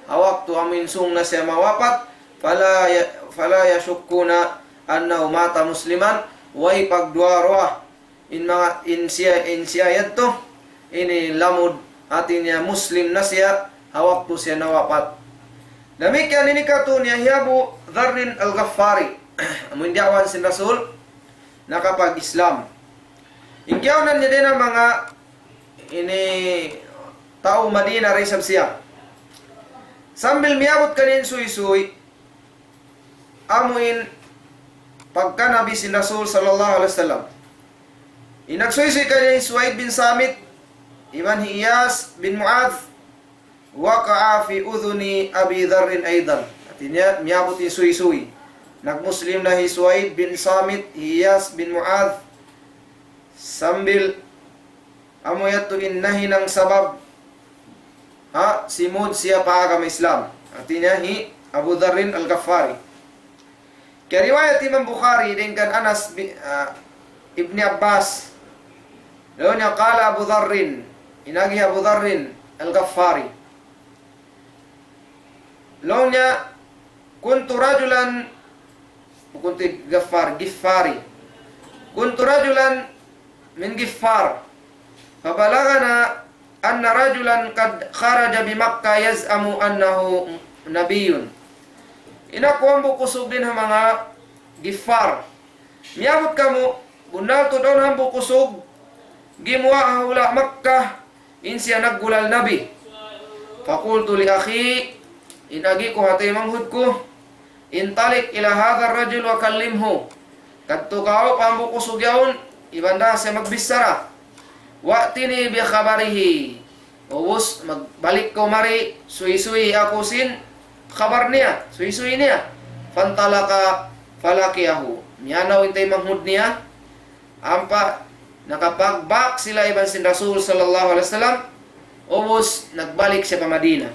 ha waktu amuin sung na siya mawapat, فلا ي-, فلا يشكون أنه مات مسلما, way pagduwa-ruwa in manga, in siya, in siya yadtu, ini lamud, hati niya Muslim na siya, ha waktu siya nawapat. Damikkiyan ini katu' niya hi Abu Dharrin Al-Ghaffari. Amun diyaawan sin Rasul, nakapag-Islam. In kiyaunan niya dayn ha manga ini tau Madina da isab siya. Sambil miyabut kaniya in suysuy, amuin pagka Nabi sin Rasul صلى الله عليه وسلم. In nagsuysuy kaniya hi Suwaid bin Samit, iban hi Iyas bin Muadh, وقع في أذن أبي ذر أيضا. Hati niya, miyabut in suysuy. Nag-Muslim na hi Suwaid bin Samit, hi Iyas bin Muadh, sambil amu yadtu in nahinang sabab, ha, simud siya pa agama Islam. Hati niya hi Abu Dharrin Al-Ghaffari. Kiyariwayat Imam Bukhari dayn kan Anas bi-, ah, Ibni Abbas. Laung niya, قال أبو ذر, in agi hi Abu Dharrin Al-Ghaffari. Laung niya, كنت رجلا, bukun ti Ghaffar, Ghiffari. كنت رجلا من غفار، فبلغنا أن رجلا قد خرج بمكة يزعم أنه نبي. In aku hambuuk usug dayn ha manga Ghiffar. Miyabut kamu, bunnal tuud awn hambuuk usug gimuwa' ha hula' Makkah, in siya naggulal Nabi. فقلت لأخي, in agi ku ha taymanghud ku, انطلق إلى هذا الرجل وكلمه. Kadtu kaw pa hambuuk usug yaun, iban da siya magbichara. وأتني بخبره. Ubus, magbalik kaw mari, suysuyi aku sin khabar niya, suysuyi niya. فانطلق فلقيه. Miyanaw in taymanghud niya, ampa nakapagbak sila iban sin Rasul صلى الله عليه وسلم, ubus nagbalik siya pa Madina.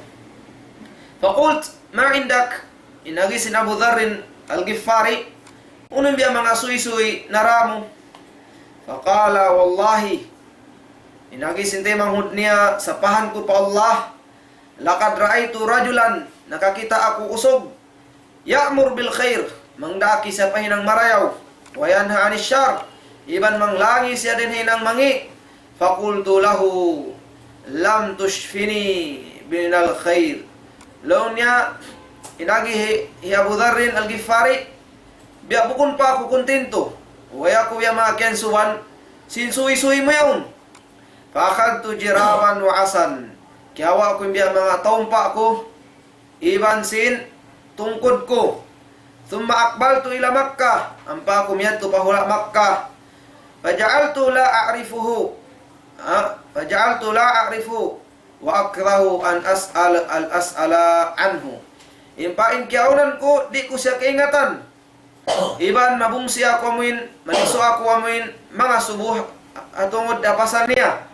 فقلت ما عندك, in agi sin Abu Dharrin Al-Ghiffari, unu in biya' manga suysuy nara mu? فقال والله, in agi sin taymanghud niya, sapahan ku pa Allah, لقد رأيت رجلا, nakakita' aku usug, يأمر بالخير, mangdaak siya pa hinang marayaw, وينهى عن الشر, iban manglangi siya dayn ha hinang mangi'. فقلت له لم تشفني من الخير. Laung niya, in agi hi, hi Abu Dharrin Al-Ghiffari, biya' bukun pa aku kuntintu, way aku biya' manga kiyansuban sin suysuy mu yaun. فأخذت جرابا وعصا. Kiyawa' ku in biya' manga taumpa' ku, iban sin tungkud ku. ثم أقبلت إلى مكة. Ampa aku miyadtu pa hula' Makkah. فجعلت لا أعرفه. Ha? فجعلت لا أعرفه وأكره أن أسأل، أن أسأل عنه. Ampa in kiyaunan ku, di' ku siya kaingatan. Iban mabungsi aku amuin, manisu' aku amuin, mangasubu ha tungud ha pasal niya.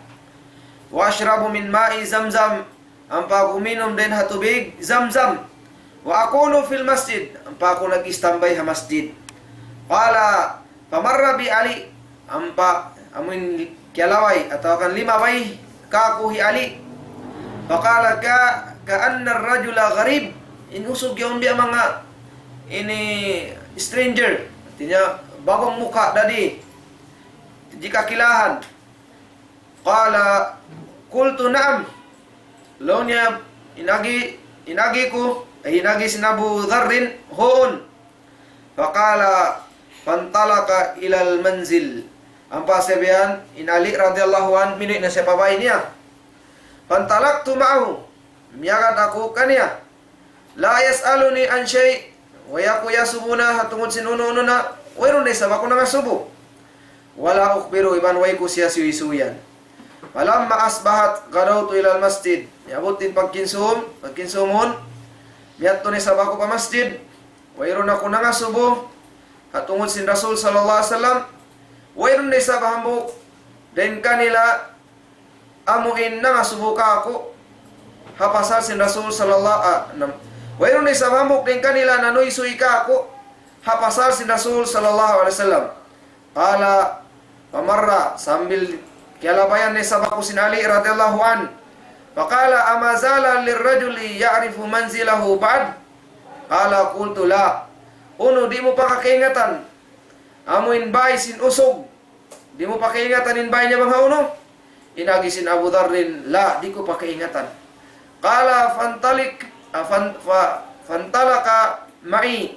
وأشرب من ماء زمزم, ampa aku minum dayn ha tubig Zamzam. وأكون في المسجد, ampa aku nag-istambay ha masjid. قال فمر بي علي, ampa amuin kiyalaway atawa kan limabay kāku' hi Ali. فقال ك-، كأن الرجل غريب. In usug yaun biya' manga ini stranger. Hati niya, ba'gu mukha da di'. Di' kakilahan. Qala, qultu, "Na'am." Laung niya, in agi, in agi ku, ay in agi sin Abu Dharrin, huun. Faqala, fantalaqa ilal manzil. Ampa siya biya' yan, in Ali radiyallahu anhu, minuwi' na siya pa bāy niya. Fantalaqtu ma'ahu. Miyagad aku kaniya. La yas'aluni an shay'. Way aku iyasubu na, ha tungud sin unu-unu na. Wayruun da isab aku nangasubu. Wala ukhbiru, iban way ku siya suysuyan. Falamma asbahat, ghadawtu ilal masjid. Miyabut in pagkinsum, pagkinsumun. Miyadtu na isab aku pa masjid. Wayruun aku nangasubu. Ha tungud sin Rasul sallallahu alayhi wasallam. Wayruun da isab hambuuk dayn kanila amu in nangasubu kāku', ha pasal sin Rasul sallallahu, ah, nam-, wayruun da isab hambuuk dayn kanila nanuysuy kāku', ha pasal sin Rasul sallallahu alayhi wasallam. Qala, famarra, sambil kiyalabayan na isab aku sin Ali radiyallahu anhu. Faqala, ama zala lirrajuli ya'rifu manzilahu ba'd? Qala, qultu, la. Unu, di' mu pa kaingatan amu in bāy sin usug? Di' mu pa kaingatan in bāy niya bang hawnu? In agi sin Abu Dharrin, la, di' ku pa kaingatan. Qala, fantaliq, ah, fan-, fa-, fantalaqa ma'i.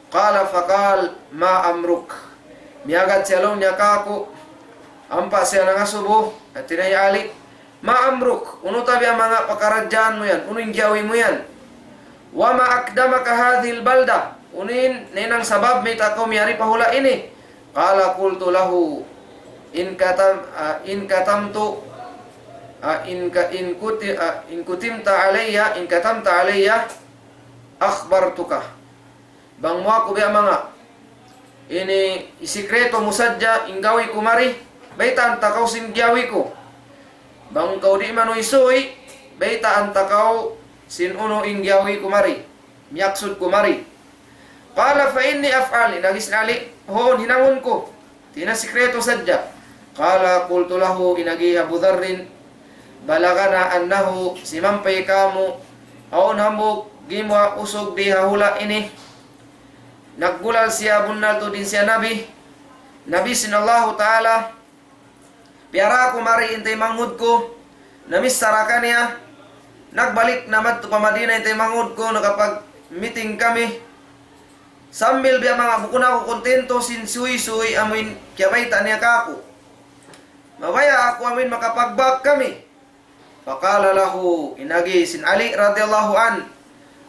Qala, faqal, ma amruk. Miyagad siya laung niya kāku', ampa siya nangasubu, hati niya hi Ali. Ma amruk, unu ta biya' manga pakaradjaan mu yan, unu in giyawi mu yan? Wa ma aqdamaka hadhil balda, unu in nahinang sabab mayta' kaw miyari pa hula' ini? Qala, qultu lahu, in katam-, ah, in katamtu, ah, in ka-, in kuti-, ah, in kutimta alayya, in katamta alayya, akhbartuka. Bang mu aku biya' manga ini, isikreto mu sadja in gawi ku mari, baytaan ta kaw sin giyawi ku. Bang kaw di' manuysuy, baytaan ta kaw sin unu in giyawi ku mari, miyaksud ku mari. Qala, fa inni af'al, in agi sin Ali, huun, hinangun ku. Di' na sikreto sadja. Qala, qultu lahu, in agi Abu Dharrin, balagana annahu, simampay kāmu', awn hambuuk gimuwa' usug di ha hula' ini. Naggulal siya bunnal tuud in siya Nabi. Nabi sin Allahu Ta'ala, piyara ku mari in taymanghud ku, namichara kaniya, nagbalik na madtu pa Madina in taymanghud ku, nakapag-meeting kami. Sambil biya' manga bukun aku kontento sin suysuy amuin kiyabayta' niya kāku'. Mabaya' aku amuin makapagbak kami. Faqala lahu, in agi sin Ali radiyallahu anhu,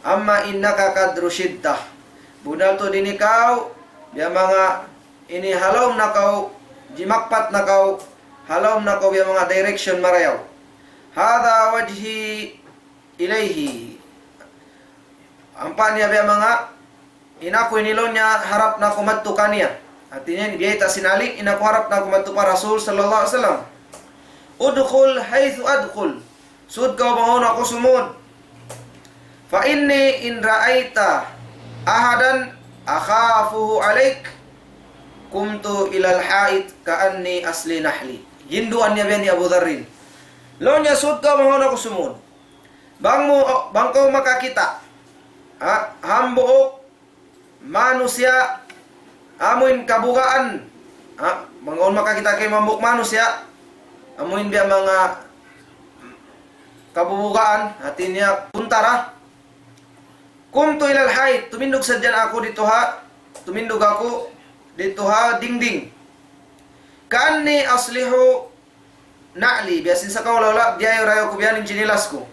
amma innaka qad rushidta. Bunnal tuud in ikaw, biya' manga ini ha lawm na kaw, jimakpat na kaw, ha lawm na kaw biya' manga direction marayaw. Hadha wajhi ilayhi. Ampa niya biya' manga, in aku ini laung niya harap na aku madtu kaniya. Hati niya, biyayta' sin Ali, in aku harap na aku madtu pa Rasul sallallahu alayhi wasallam. Udkhul haythu adkhul. Sud kaw bang hawnu aku sumud. Fa inni in ra'ayta ahadan akhafuhu alayk, qumtu ilal ha'it ka'anni asli nahli. Hinduan niya biya' ni Abu Dharrin. Laung niya, sud kaw bang hawnu aku sumud. Bang mu, bang kaw makakita', ha, hambuuk manusiya' amuin kabugaan, ha, bang awn makakita' kaymu hambuuk manusiya' amuin biya' manga kabubugaan, hati niya kuntara. Qumtu ilal ha'it, tumindug sadja aku didtu ha, tumindug aku didtu ha dingding. Ka'anni aslihu na'li, biya' sin sakaula-ula, diyarayaw ku biya' yan in chinilas ku.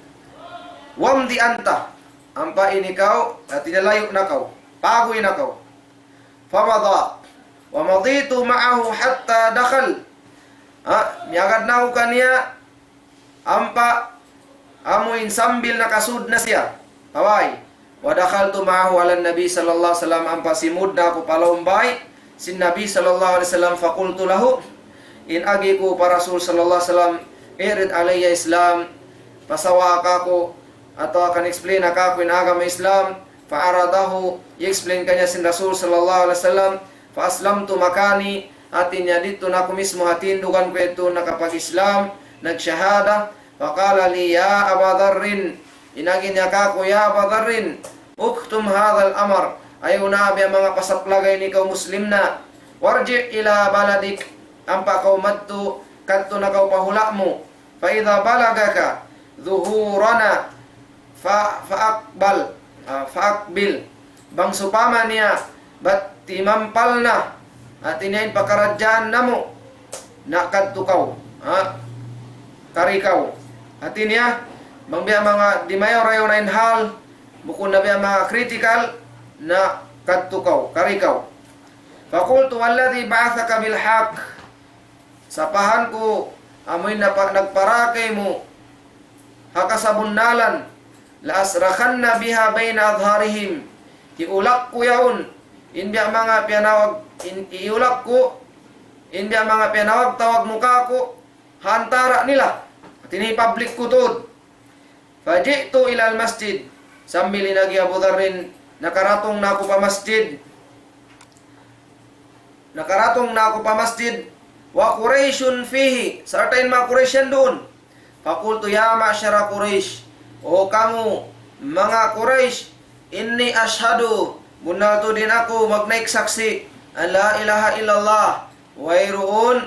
Wamdi anta, ampa in ikaw, hati niya layu' na kaw, paguy na kaw. Famada, wa maditu ma'ahu hatta dakhal. Ha, miyagad na aku kaniya, ampa amuin sambil nakasud na siya. Paway. Wa dakhaltu ma'ahu ala Nabi sallallahu alayhi wasallam, ampa simud na aku pa lawm bay sin Nabi sallallahu alayhi wasallam, faqultu lahu, in agi ku pa Rasul sallallahu alayhi wasallam, i'rid alayya Islam, pasawa kāku', atawa kan explain kāku' in agama Islam, fa'aradahu, i-explain kaniya sin Rasul sallallahu alayhi wasallam, fa aslamtu makani, hati niya didtu na aku mismu ha tindugan ku yadtu nakapag-Islam, nagshahada, faqala li ya Aba Dharrin, in agi niya kāku', ya Aba Dharrin, اكتم هذا الأمر. Ayaw na biya' manga pasaplagay ini kaw Muslim na. وارجع إلى بلدك. Ampa kaw madtu, kadtu na kaw pa hula' mu. فإذا بلغك ظهورنا ف-، فأقبل. Ah, فأقبل. Bang sawpama niya, bat timampal na. Hati niya in pakaradjaan namu'. Na kadtu kaw. Ha? Kari kaw. Hati niya, bang biya' manga di' mayaw-rayaw na in hal, bukun na biya' manga critical, na kadtu kaw, kari kaw. فقلت والذي بعثك بالحق. Sapahan ku, amuin napa-, nagpara kaymu, ha kasabunnalan, لأصرخن بها بين أظهرهم. Hiulak ku yaun, in biya' manga piyanawag, in, hiulak ku, in biya' manga piyanawag-tawag mu kāku', ha antara' nila. Hati niya public ku tuud. فجئت إلى المسجد. Sambil in agi Abu Dharrin, nakaratung na aku pa masjid. Nakaratung na aku pa masjid. وقريش فيه. Sarta' in manga Quraysh yan duun. فقلت يا معشر قريش. O kamu, manga Quraysh, إني أشهد, bunnal tuud in aku magnaik saksi', أن لا إله إلا الله, wayruun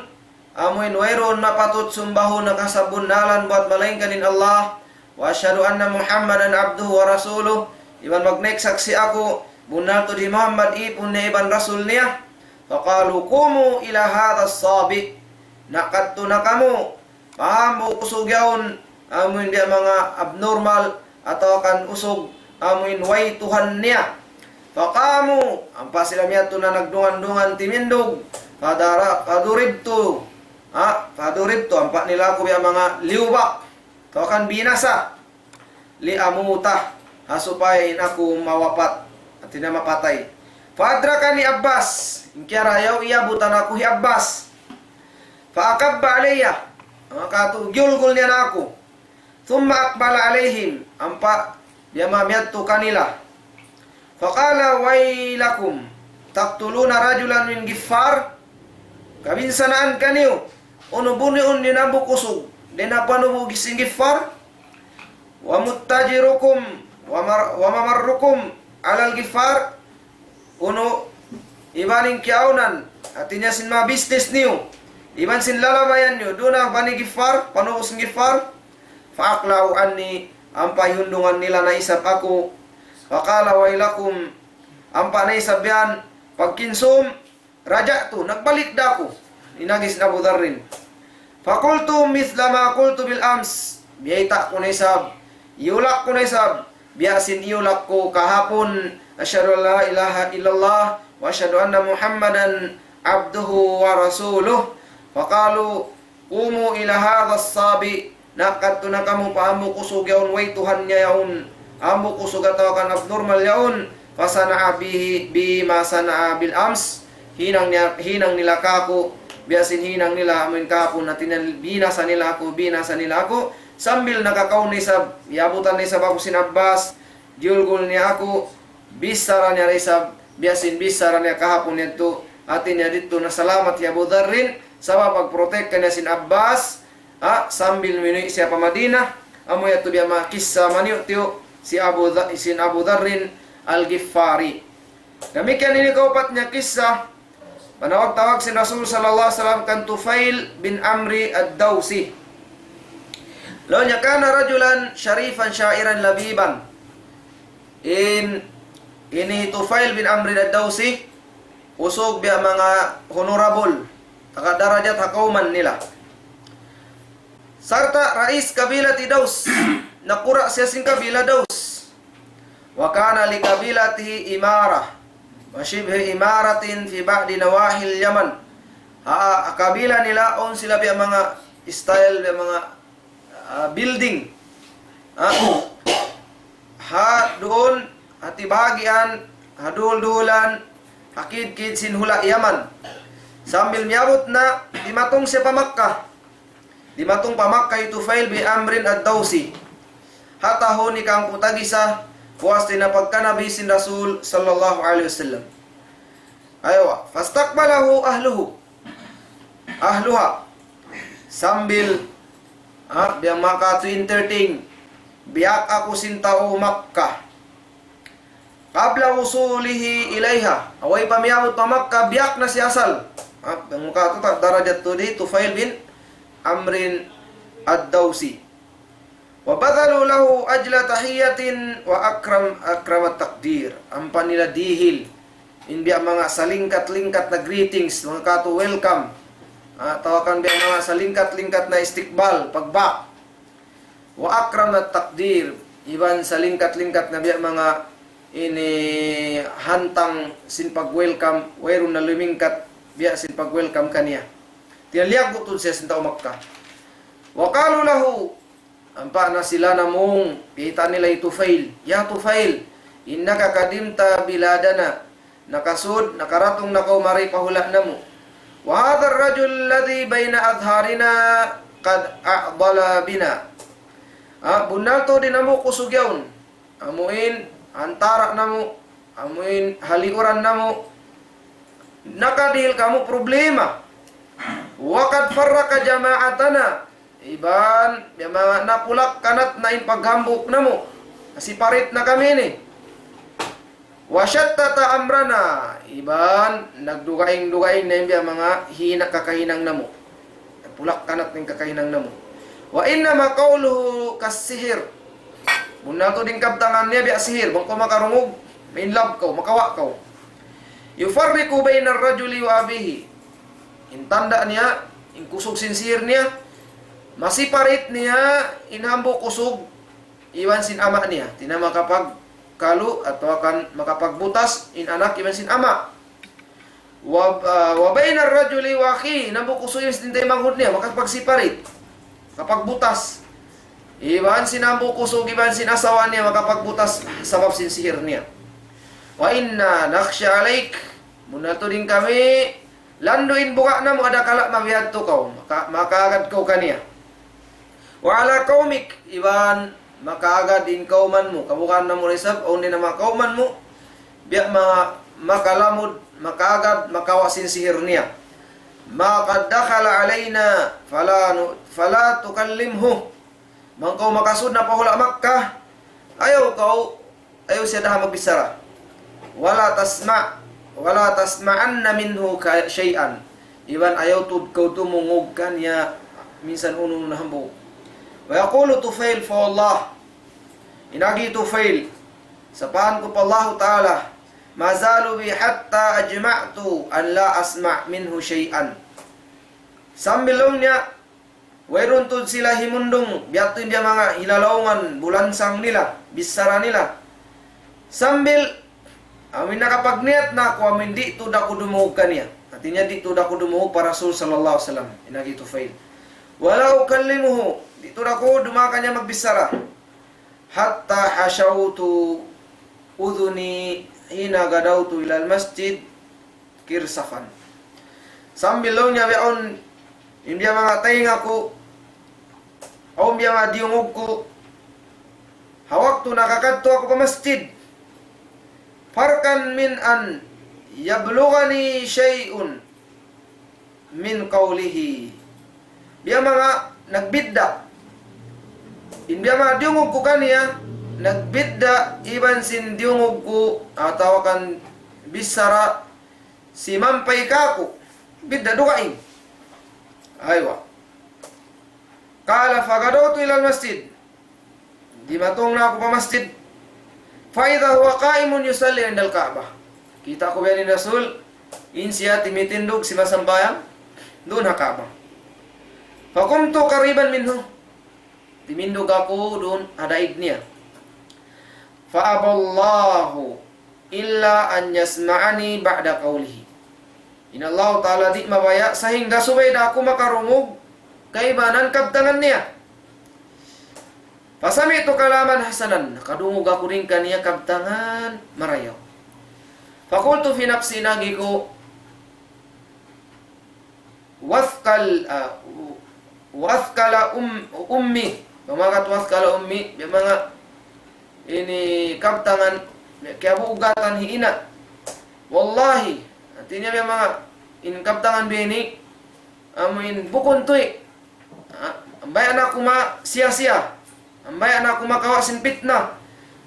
amuin wayruun mapatut sumbahun ha kasabunnalan buat malaingkan in Allah. وأشهد أن محمدا عبده ورسوله. Iban magnaik saksi' aku, bunnal tuud hi Muhammad ipun niya iban rasul niya. فقالوا قوموا إلى هذا الصابئ. Na kadtu na kamu, pa hambuuk usug yaun, amuin biya' manga abnormal, atawa kan usug, amuin way Tuhan niya. فقاموا, ampa sila miyadtu na nagdungan-dungan timindug. فضر-، فضربت. Ha, فضربت, ampa nila aku biya' manga liyubak. Atawa kan binasa. لأموت. Ha supaya in aku mawapat. Hati niya mapatay. فأدركني عباس. In kiyarayaw iyabutan aku hi Abbas. فأكب علي. Manga katu', giyulgul niya na aku. ثم أقبل عليهم, ampa biya' manga miyadtu kanila. فقال ويلكم تقتلون رجلا من غفار. Kabinsanaan kaniyu, unu bunuun niyu in hambuuk usug dayn ha panubu' sin Giffar. ومتجركم ومر-، وممركم على الغفار. Unu, iban in kiyaawnan, hati niya sin manga business niyu, iban sin lalabayan niyu, duun ha Bani Giffar, panubu' sin Giffar. فأقلعوا عني, ampa hiyundungan nila na isab aku. فقال ويلكم, ampa na isab yan, pagkinsum, رجعت, nagbalik da aku. In agi sin Abu Dharrin. فقلت مثل ما قلت بالأمس. Biyayta' ku na isab, iyulak ku na isab, biya' sin iyulak ku kahapun, أشهد أن لا إله إلا الله وأشهد أن محمدا عبده ورسوله. فقالوا قوموا إلى هذا الصابئ. Na kadtu na kamu pa hambuuk usug yaun, way Tuhan niya yaun. Hambuuk usug atawa kan abnormal yaun. فصنع به، به ما صنع بالأمس. Hinang niya, hinang nila kāku', biya' sin hinang nila amuin kahapun, hati niya binasa nila aku, binasa nila aku. Sambil nakakaun na isab, iyabutan na isab aku sin Abbas, giyulgul niya aku, bichara niya da isab, biya' sin bichara niya kahapun yadtu, hati niya didtu na salamat hi Abu Dharrin, sabab pag-protect kaniya sin Abbas, ha, sambil minuwi' siya pa Madinah, amu yadtu biya' manga kissa maniyu'-tiyu' sin Abu Dha-, sin Abu Dharrin Al-Ghifari. Damikkiyan ini kaupat niya kissa, panawag-tawag sin Rasul sallallahu alayhi wasallam kan Tufail bin Amri Ad-Dawsi. Laung niya, كان رجلا شريفا شاعرا لبيبا. In, ini Tufail bin Amri Ad-Dawsi, usug biya' manga honorable, taga darajat ha kawman nila. Sarta' رئيس قبيلة دوس, nakura' siya sin kabila Daus. وكان لقبيلته إمارة وشبه إمارة في بعض نواحي اليمن. Ha, ha kabila nila, awn sila biya' manga style, biya' manga, ah, building. Ha? Ha duun, ha tibahagian, ha duhul-duhulan, ha kid-kid sin hula' Yaman. Sambil miyabut na, dimatung siya pa Makkah. Dimatung pa Makkah hi Tufail bin Amrin Ad-Dawsi. Ha tahun hikahangpu' tag-isa, puas dayn ha pagka Nabi sin Rasul sallallahu alayhi wasallam. Aywa, فاستقبله أهله. أهلها. Sambil, ha, biya' manga katu' entertain. Biya' aku sin tau Makkah. قبل وصوله إليها. Way pa miyabut pa Makkah, biya' na siya asal. Ha, bang mu katu' ta, darajat tu di Tufail bin Amrin Ad-Dawsi. وبذلوا له أجل تحية وأكرم، أكرم التقدير. Ampa nila dihil in biya' manga salingkat-lingkat na greetings, manga katu' welcome. Ah, atawa kan biya' manga salingkat-lingkat na istiqbal, pagbak. وأكرم التقدير, iban salingkat-lingkat na biya' manga ini hantang sin pag-welcome, wayruun na lumingkat biya' sin pag-welcome kaniya. Tiyaliyag tuud siya sin tau Makkah. وقالوا له, ampa na sila namung, kita nila hi Tufail. يا طفيل، إنك قدمت بلادنا. Nakasud, nakaratung na kaw mari pa hula' namu'. وهذا الرجل الذي بين أظهرنا قد أعضل بنا. Ah, bunnal tuud in hambuuk usug yaun. Amuin antara' namu', amuin haliuran namu'. Nakadihil kamu' problema. وقد فرق جماعتنا. Iban, biya' manga napulak-kanat na in paghambuuk namu'. Nasiparit na kami ini. وشتت أمرنا. Iban, nagdugaing-dugaing na in biya' manga hina-, kakahinang namu'. Napulak-kanat na in kakahinang namu'. وإنما قوله كالسحر. Bunnal tuud in kabtangan niya biya' sihir. Bang kaw makarungug, ma-in love kaw, makawa' kaw. يفرق بين الرجل وأبيه. In tanda' niya, in kusug sin sihir niya, masiparit niya in hambuuk usug iban sin ama' niya. Di' na makapagkalu atawa kan makapagbutas in anak iban sin ama'. Wa, ah, وبين الرجل وأخيه, in hambuuk usug iban sin taymanghud niya, makapagsiparit, makapagbutas. Iban sin hambuuk usug iban sin asawa niya, makapagbutas sabab sin sihir niya. وإنا نخشى عليك. Bunnal tuud in kami, landu' in buga' namu' adakala' mabiyadtu kaw, maka-, makaagad kaw kaniya. وعلى قومك, iban makaagad in kawman mu, kabugaan namu' da isab, awn dayn ha manga kawman mu, biya' ma-, makalamud, makaagad, makawa' sin sihir niya. ما قد دخل علينا فلا ن-، فلا تكلمه. Bang kaw makasud na pa hula' Makkah, ayaw kaw, ayaw siya daha magbichara. ولا تسمع، ولا تسمعن منه ك-، شيئا. Iban ayaw tuud kaw dumungug kaniya minsan unu-unu na hambuuk. ويقول طفيل فوالله, in agi Tufail, sapahan ku pa Allahu Ta'ala, ما زالوا بي حتى أجمعت أن لا أسمع منه شيئا. Sambil laung niya, wayruun tuud sila himundung, biya' tuud in biya' manga hilalaungan, bulansang nila, bichara nila. Sambil, amin nakapagniyat na aku, amin di' tuud aku dumungug kaniya. Hati niya di' tuud aku dumungug pa Rasul sallallahu alayhi wasallam, in agi Tufail. ولا أكلمه, di' tuud aku dumaak kaniya magbichara. حتى حشوت أذني حين غدوت إلى المسجد كرسفا. Sambil laung niya biya' awn, in biya' manga taynga ku, awn biya' manga diyungug ku, ha waktu nakakadtu aku pa masjid. فرقا من أن يبلغني شيء من قوله. Biya' manga nagbidda'. In biya' manga diyungug ku kaniya, nagbidda' iban sin diyungug ku, atawa kan bichara simampay kāku'. Bidda' dugaing. Aywa. قال فغدوت إلى المسجد. Dimatung na aku pa masjid. فإذا هو قائم يصلي عند الكعبة. Kita' ku biya' ini in Rasul, in siya timitindug simasambahayang duun ha Ka'bah. فقمت قريبا منه. Timindug aku duun ha daig niya. فأبى الله إلا أن يسمعني بعد قوله. In Allahu Ta'ala di' mabaya' sahingga subay da aku makarungug kaibanan kabtangan niya. فسمعت كلاما حسنا, nakadungug aku dayn kaniya kabtangan marayaw. فقلت في نفسي, in agi ku, وأثقل, ah, وأثقل أم-, أمي. Pamagat وأثقل أمي, biya' manga ini kabtangan, kiyabuugatan hi ina'. Wallahi, hati niya biya' manga in kabtangan biya' ini, amu in bukun tuud. Ha? Ambaya' na aku masiya-siya. Ambaya' na aku makawa' sin pitna.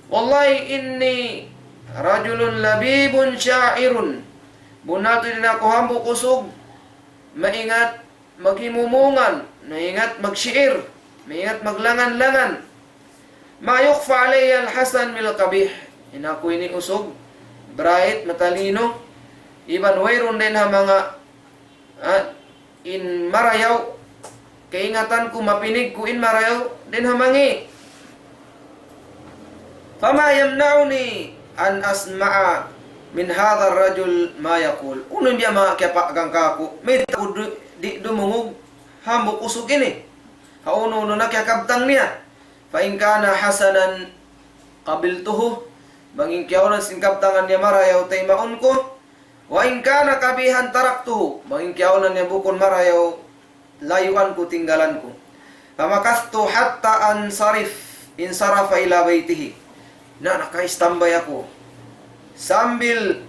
والله إني رجل لبيب شاعر. Bunnal tuud in aku hambuuk usug, maingat maghimumungan, maingat magsi'ir, maingat maglangan-langan. ما يخفى علي الحسن من القبيح. In aku ini usug, bright, matalinu, iban wayruun dayn ha manga, ah, in marayaw, kaingatan ku, mapinig ku in marayaw dayn ha mangi'. فما يمنعني أن أسمع من هذا الرجل ما يقول. Unu in biya' manga kiyapagang kāku', mayta' aku du-, di' dumungug hambuuk usug ini ha unu-unu na kiyakabtang niya. فإن كان حسنا قبلته. Bang in kiyaawnan sin kabtangan niya marayaw, taymaun ku. وإن كان قبيحا تركته. Bang in kiyaawnan niya bukun marayaw, layuan ku, tinggalan ku. فمكثت حتى انصرف، انصرف إلى بيته. Na, naka-standby aku. Sambil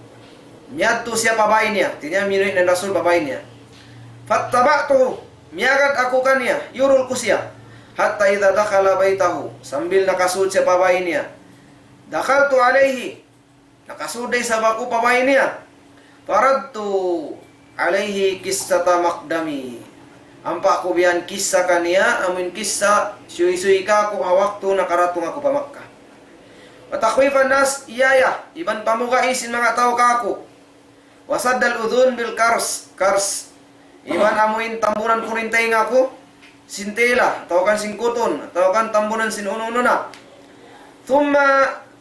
miyadtu siya pa bāy niya. Hāti niya minuwi' na in Rasul pa bāy niya. فاتبعته. Miyagad aku kaniya. Yurul ku siya. حتى إذا دخل بيته. Sambil nakasud siya pa bāy niya. دخلت عليه. Nakasud da isab aku pa bāy niya. فعرضت عليه قصة مقدمي. Ampa ku biya' kissa kaniya, amuin kissa suysuy kāku' ha waktu nakaratung aku pa Makkah. وتخويف الناس إياي, iban pamuga'i sin manga tau kāku'. وسد الأذن بالقرص، قرص. Iban amuin tambunan kunu' in taynga ku sin tela, atawa kan sin kutun, atawa kan tambunan sin unu-unu na. ثم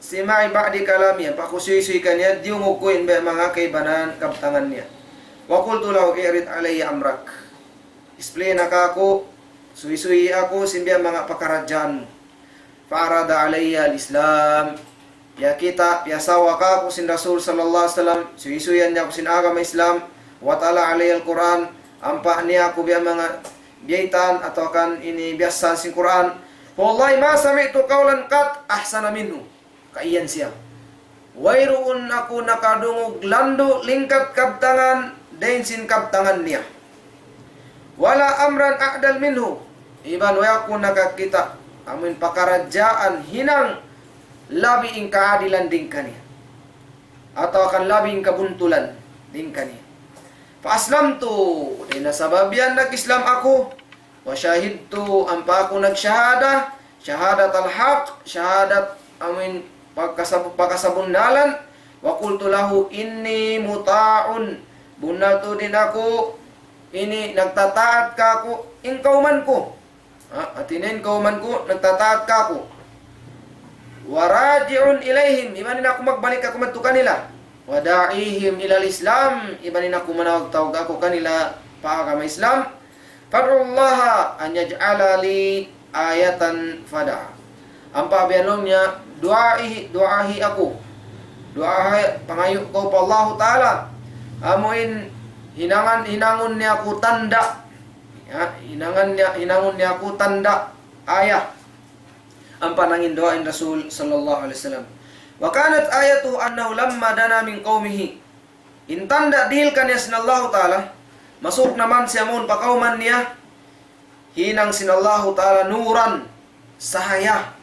سمع بعض كلامي, ampa ku suysuy kaniya, diyungug ku in biya' manga kaibanan kabtangan niya. وقلت له اعرض علي أمرك. Explain na kāku', suysuy aku sin biya' manga pakaradjaan mu. فعرض علي الإسلام. Piyakita', piyasawa kāku' sin Rasul sallallahu alayhi wasallam, suysuyan niya aku sin agama Islam, وتلا علي القرآن, ampa niya aku biya' manga biyaytaan atawa kan ini biyassahan sin Qur'an. فوالله ما سمعت قولا قط أحسن منه. Kaiyan siya. Wayruun aku nakadungug landu' lingkat kabtangan dayn sin kabtangan niya. ولا أمرا أعدل منه. Iban way aku nakakita' amuin pakaradjaan hinang labi in kaadilan dayn kaniya. Atawa kan labi in kabuntulan dayn kaniya. فأسلمت, dayn ha sabab yan nag-Islam aku. وشهدت, ampa aku nagshahada, شهادة الحق, shahadat amuin pagkasab-, pagkasabunnalan. وقلت له إني مطاع, bunnal tuud in aku ini nagtataat kāku' in kawman ku. Ha, hāti niya in kawman ku nagtataat kāku'. وراجع إليهم, iban in aku magbalik aku madtu kanila. وداعيهم إلى الإسلام, iban in aku manawag-tawag aku kanila pa agama Islam. فادعوا الله أن يجعل لي آية فدعا. Ampa biya' laung niya, duwaahi, duwaahi aku. Duwaahi, pangayu' kaw pa Allahu Ta'ala. Amuin hinangan, hinangun niya aku tanda'. Ya, hinangan niya, hinangun niya aku tanda', ayah. Ampa nangin duwaa in Rasul sallallahu alayhi wasallam. وكانت آيته أنه لما دنا من قومه. In tanda' dihil kaniya sin Allahu Ta'ala, masuuk na man siya mawn pa kawman niya, hinang sin Allahu Ta'ala nuran, sahaya.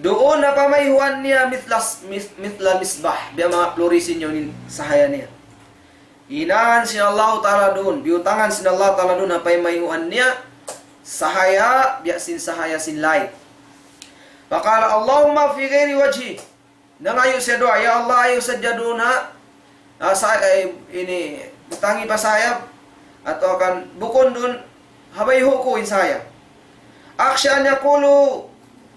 Duun na pamayhuan niya مثل, مثل, مثل المصباح, biya' manga fluorescent yaun in sahaya niya. Hinangan sin Allahu Ta'ala duun, biyutangan sin Allahu Ta'ala duun ha paymayhuan niya, sahaya, biya' sin sahaya sin light. فقال اللهم في غير وجهي. Nangayu' siya duwaa, "Ya Allah, ayaw sadja duun ha, ah, sa-, eh, ini, butangi pa sahaya, atawa kan bukun duun ha bayhu' ku in sahaya. أخشى أن يقولوا,"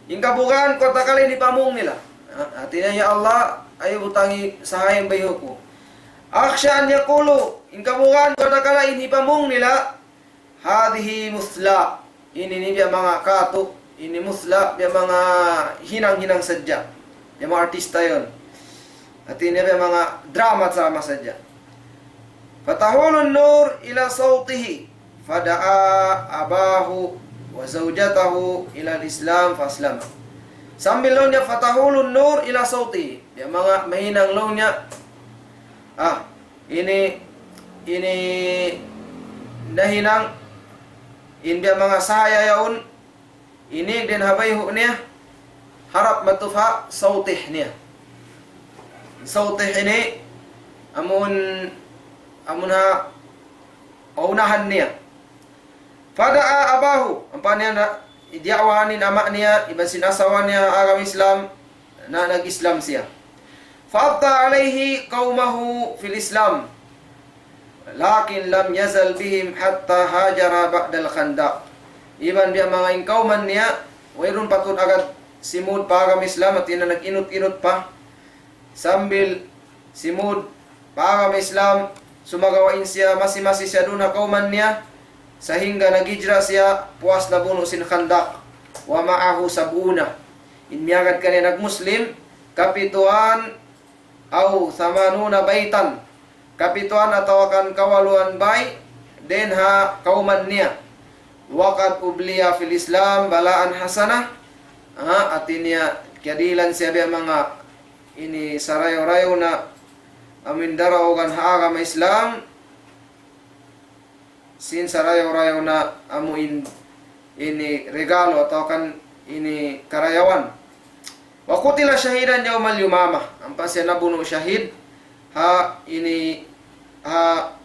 in kabugaan ku, "Atakala in hipamung nila." Ah, hāti niya, "Ya Allah, ayaw butangi sahaya in bayhu' ku." أخشى أن يقولوا, in kabugaan ku, "Atakala in hipamung nila, هذه مثلى." Ini, ini biya' manga katu', ini مثلى, biya' manga hinang-hinang sadja. Biya' manga artista yaun. Hāti niya biya' manga drama-drama sadja. فتهول النار إلى صوته فدعا أباه وزوجته إلى الإسلام فأسلما. Sambil laung niya, فتهول النار إلى صوته. Biya' manga mahinang laung niya. Ah, ini, ini nahinang, in biya' manga sahaya yaun, ini dayn ha bayhu' niya, harap madtu pa sawtih niya. Sawtih ini, amun, amun ha, unahan niya. Fada'a abahu, ampa niya na, diya'wahan in ama' niya, iban sin asawa niya, agama Islam, na nag-Islam siya. Fa'abta alayhi qawmahu fil Islam, lakin lam yazal bihim hatta hajara ba'dal khandaq. Iban biya' manga in kawman niya, wayruun pa tuud agad simud pa agama Islam, hati niya nag-inut-inut pa. Sambil simud pa agama Islam, sumagawa' in siya masi-masi siya duun ha kawman niya, sahingga naghijra siya, puas nabunu' sin Khandaq, wa ma'ahu sab'una. In miyagad kaniya nag-Muslim, kapituan, aw thamanuna baytan, kapituan atawa kan kawaluan bay, dayn ha kawman niya. Wa qad ubliya fil Islam bala'an hasanah, ha, hati niya, kiyadihilan siya biya' manga ini sarayaw-rayaw na amuin daraugan ha agama Islam, sin sarayaw-rayaw na amuin ini regalo atawa kan ini karayawan. Wa qutila shahidan yawmal yamamah. Ampa siya nabunu' shahid ha ini, ha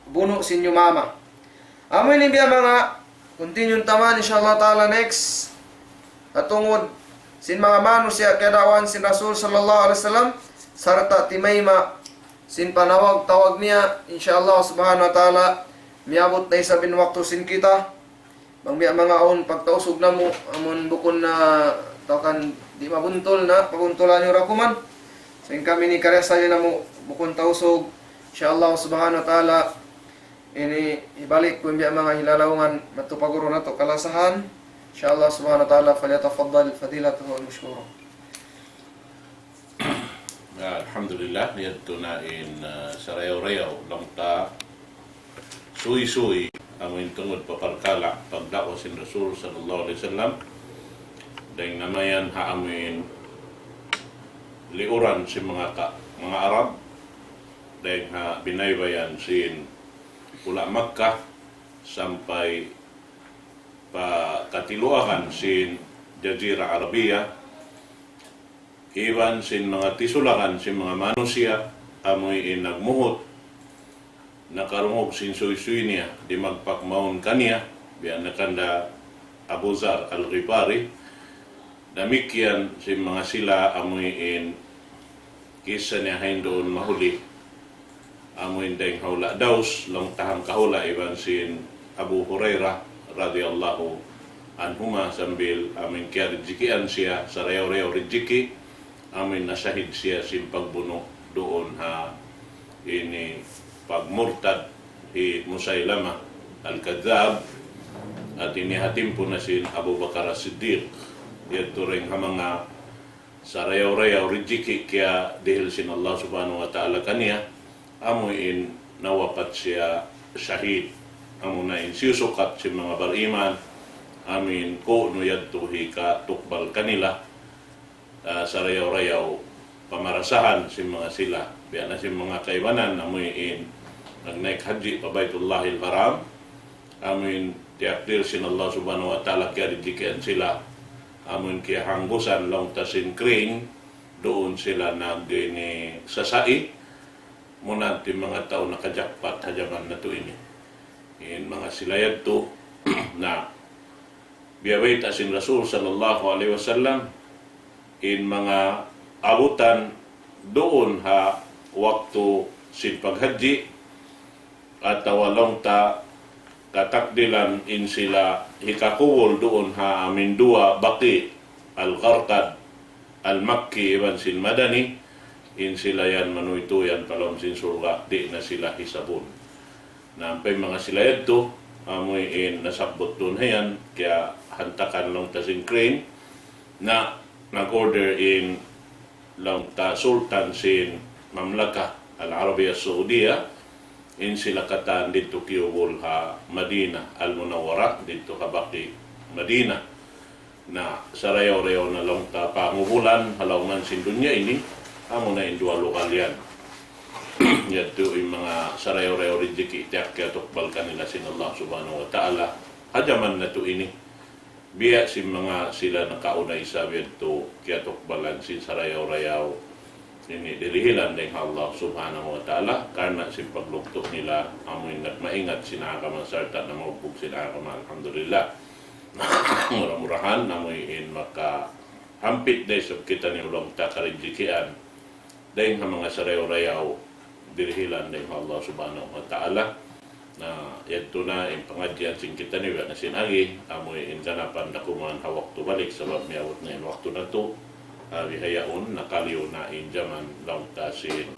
bunu' sin Yamamah. Amu ini biya' manga continue taman, insya Allah ta'ala, next. Ha tungud sin manga manusiya' kiyadaawahan sin Rasul sallallahu alayhi wasallam, sarta' timayma' sin panawag-tawag niya, insya Allah subhanahu wa ta'ala, miyabut na isab in waktu sin kita. Bang biya' manga awn pagtausug namu', amun bukun na, atawa kan di' mabuntul na, pabuntulan niyu ra kuman. Sa' in kami ini karihil sadja namu', bukun tausug. Insya Allah subhanahu wa ta'ala, ini hibalik ku in biya' manga hilalaungan madtu pa guru natu' kalasahan. Insya Allah subhanahu wa ta'ala, falyatafaddal fadilatuhu mashkura. Alhamdulillah, yadtu na in, ah, sarayaw-rayaw, laung ta suysuy, amu in tungud pa parkala' pagdaawa sin Rasul sallallahu alayhi wasallam. Dayng namayan ha amu in liuran sin manga ka-, manga Arab, dayng ha binaybayan sin hula' Makkah sampay pa katiluagan sin Jazira Arabiya, iban sin manga tisulagan sin manga manusiya', amu in nagmuhut, nakarungug sin suysuy niya, di' magpakmaun kaniya, biya' na kanda Abu Zar Al-Ghifari, damikkiyan sin manga sila amu in kissa niya ha yan duun mahuli, amu in dayng ha hula' Daus, laung ta hangkahula' iban sin Abu Hurairah radiyallahu anhuma sambil amu in kiyarijikian siya sarayaw-rayaw rijiki, amu in nasahid siya sin pagbunu' duun ha ini pagmurtad hi Musaylamah Al-Kadhdhab, hati niya ha timpu na sin Abu Bakar As-Siddiq. Yadtu dayng ha manga sarayaw-rayaw rijiki kiyadihil sin Allah Subhanahu wa Ta'ala kaniya, amu in nawapat siya shahid. Amu na in siyusukat sin manga bariman, amu in kunu' yadtu hikatukbal kanila, ah, sarayaw-rayaw pamarasahan sin manga sila. Biya' na sin manga kaibanan, amu in nagnaik hajji pa Baytullahil Haram, amu in tiyakdir sin Allah Subhanahu wa Ta'ala kiyarijikian sila, amu in kiyahanggusan laung ta sin crane, duun sila nag-ini sasai, muna in manga tau nakajakpat ha jaman natu' ini. In manga sila yadtu, na biya' bayta' sin Rasul sallallahu alayhi wasallam, in manga abutan duun ha waktu sin paghajji, atawa laung ta katakdiran in sila hikakubul duun ha amu in duwa Baqi' Al-Gharqad, Al-Makki iban sin Madani, in sila yan manuytuy yan pa lawm sin surga', di' na sila hisabun. Na ampa in manga sila yadtu, amu in nasabbut duun ha yan, kiyahantakan laung ta sin crane, na nag-order in laung ta sultan sin Mamlaka Al-Arabiya Saudiya, in sila katan didtu kiyubul ha Madina Al-Munawwara, didtu ha Baqi' Madina. Na sarayaw-rayaw na laung ta pangubulan ha lawm sin dunya ini, amu na in duwa lugal yan. Yadtu in manga sarayaw-rayaw rijiki tiyak kiyatukbal kanila sin Allah Subhanahu wa Ta'ala ha jaman natu' ini. Biya' sin manga sila nakauna isab yadtu kiyatukbalan sin sarayaw-rayaw ini dirihilan dayn ha Allah Subhanahu wa Ta'ala, karna' sin paglugtu' nila amu in nagmaingat sin agama sarta' namaugbug sin agama, alhamdulillah. Mura-murahan amu in makahampit da isab kitaniyu laung ta karidjikian dayn ha manga sarayaw-rayaw dirihilan dayn ha Allah Subhanahu wa Ta'ala. Na yadtu na in pangadjian sin kitaniyu, biya' na sin agi, amu in ganapan da kuman ha waktu balik, sabab miyabut na in waktu natu', ah, bihaun nakaliyu na in jaman laung ta sin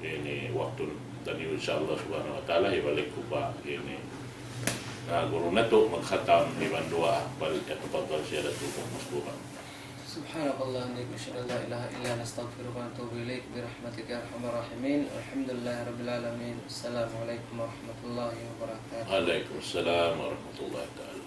ini waktu taniyu, insya Allah Subhanahu wa Ta'ala, hibalik ku pa ini, ah, guru natu' magkhatam iban duwaa, falyatafaddal siyadatuhu mashkuran. سبحانك اللهم وبحمدك، نشهد أن لا إله إلا أنت، نستغفرك ونتوب إليك برحمتك يا أرحم الراحمين. والحمد لله رب العالمين. السلام عليكم ورحمة الله وبركاته. وعليكم السلام ورحمة الله تعالى.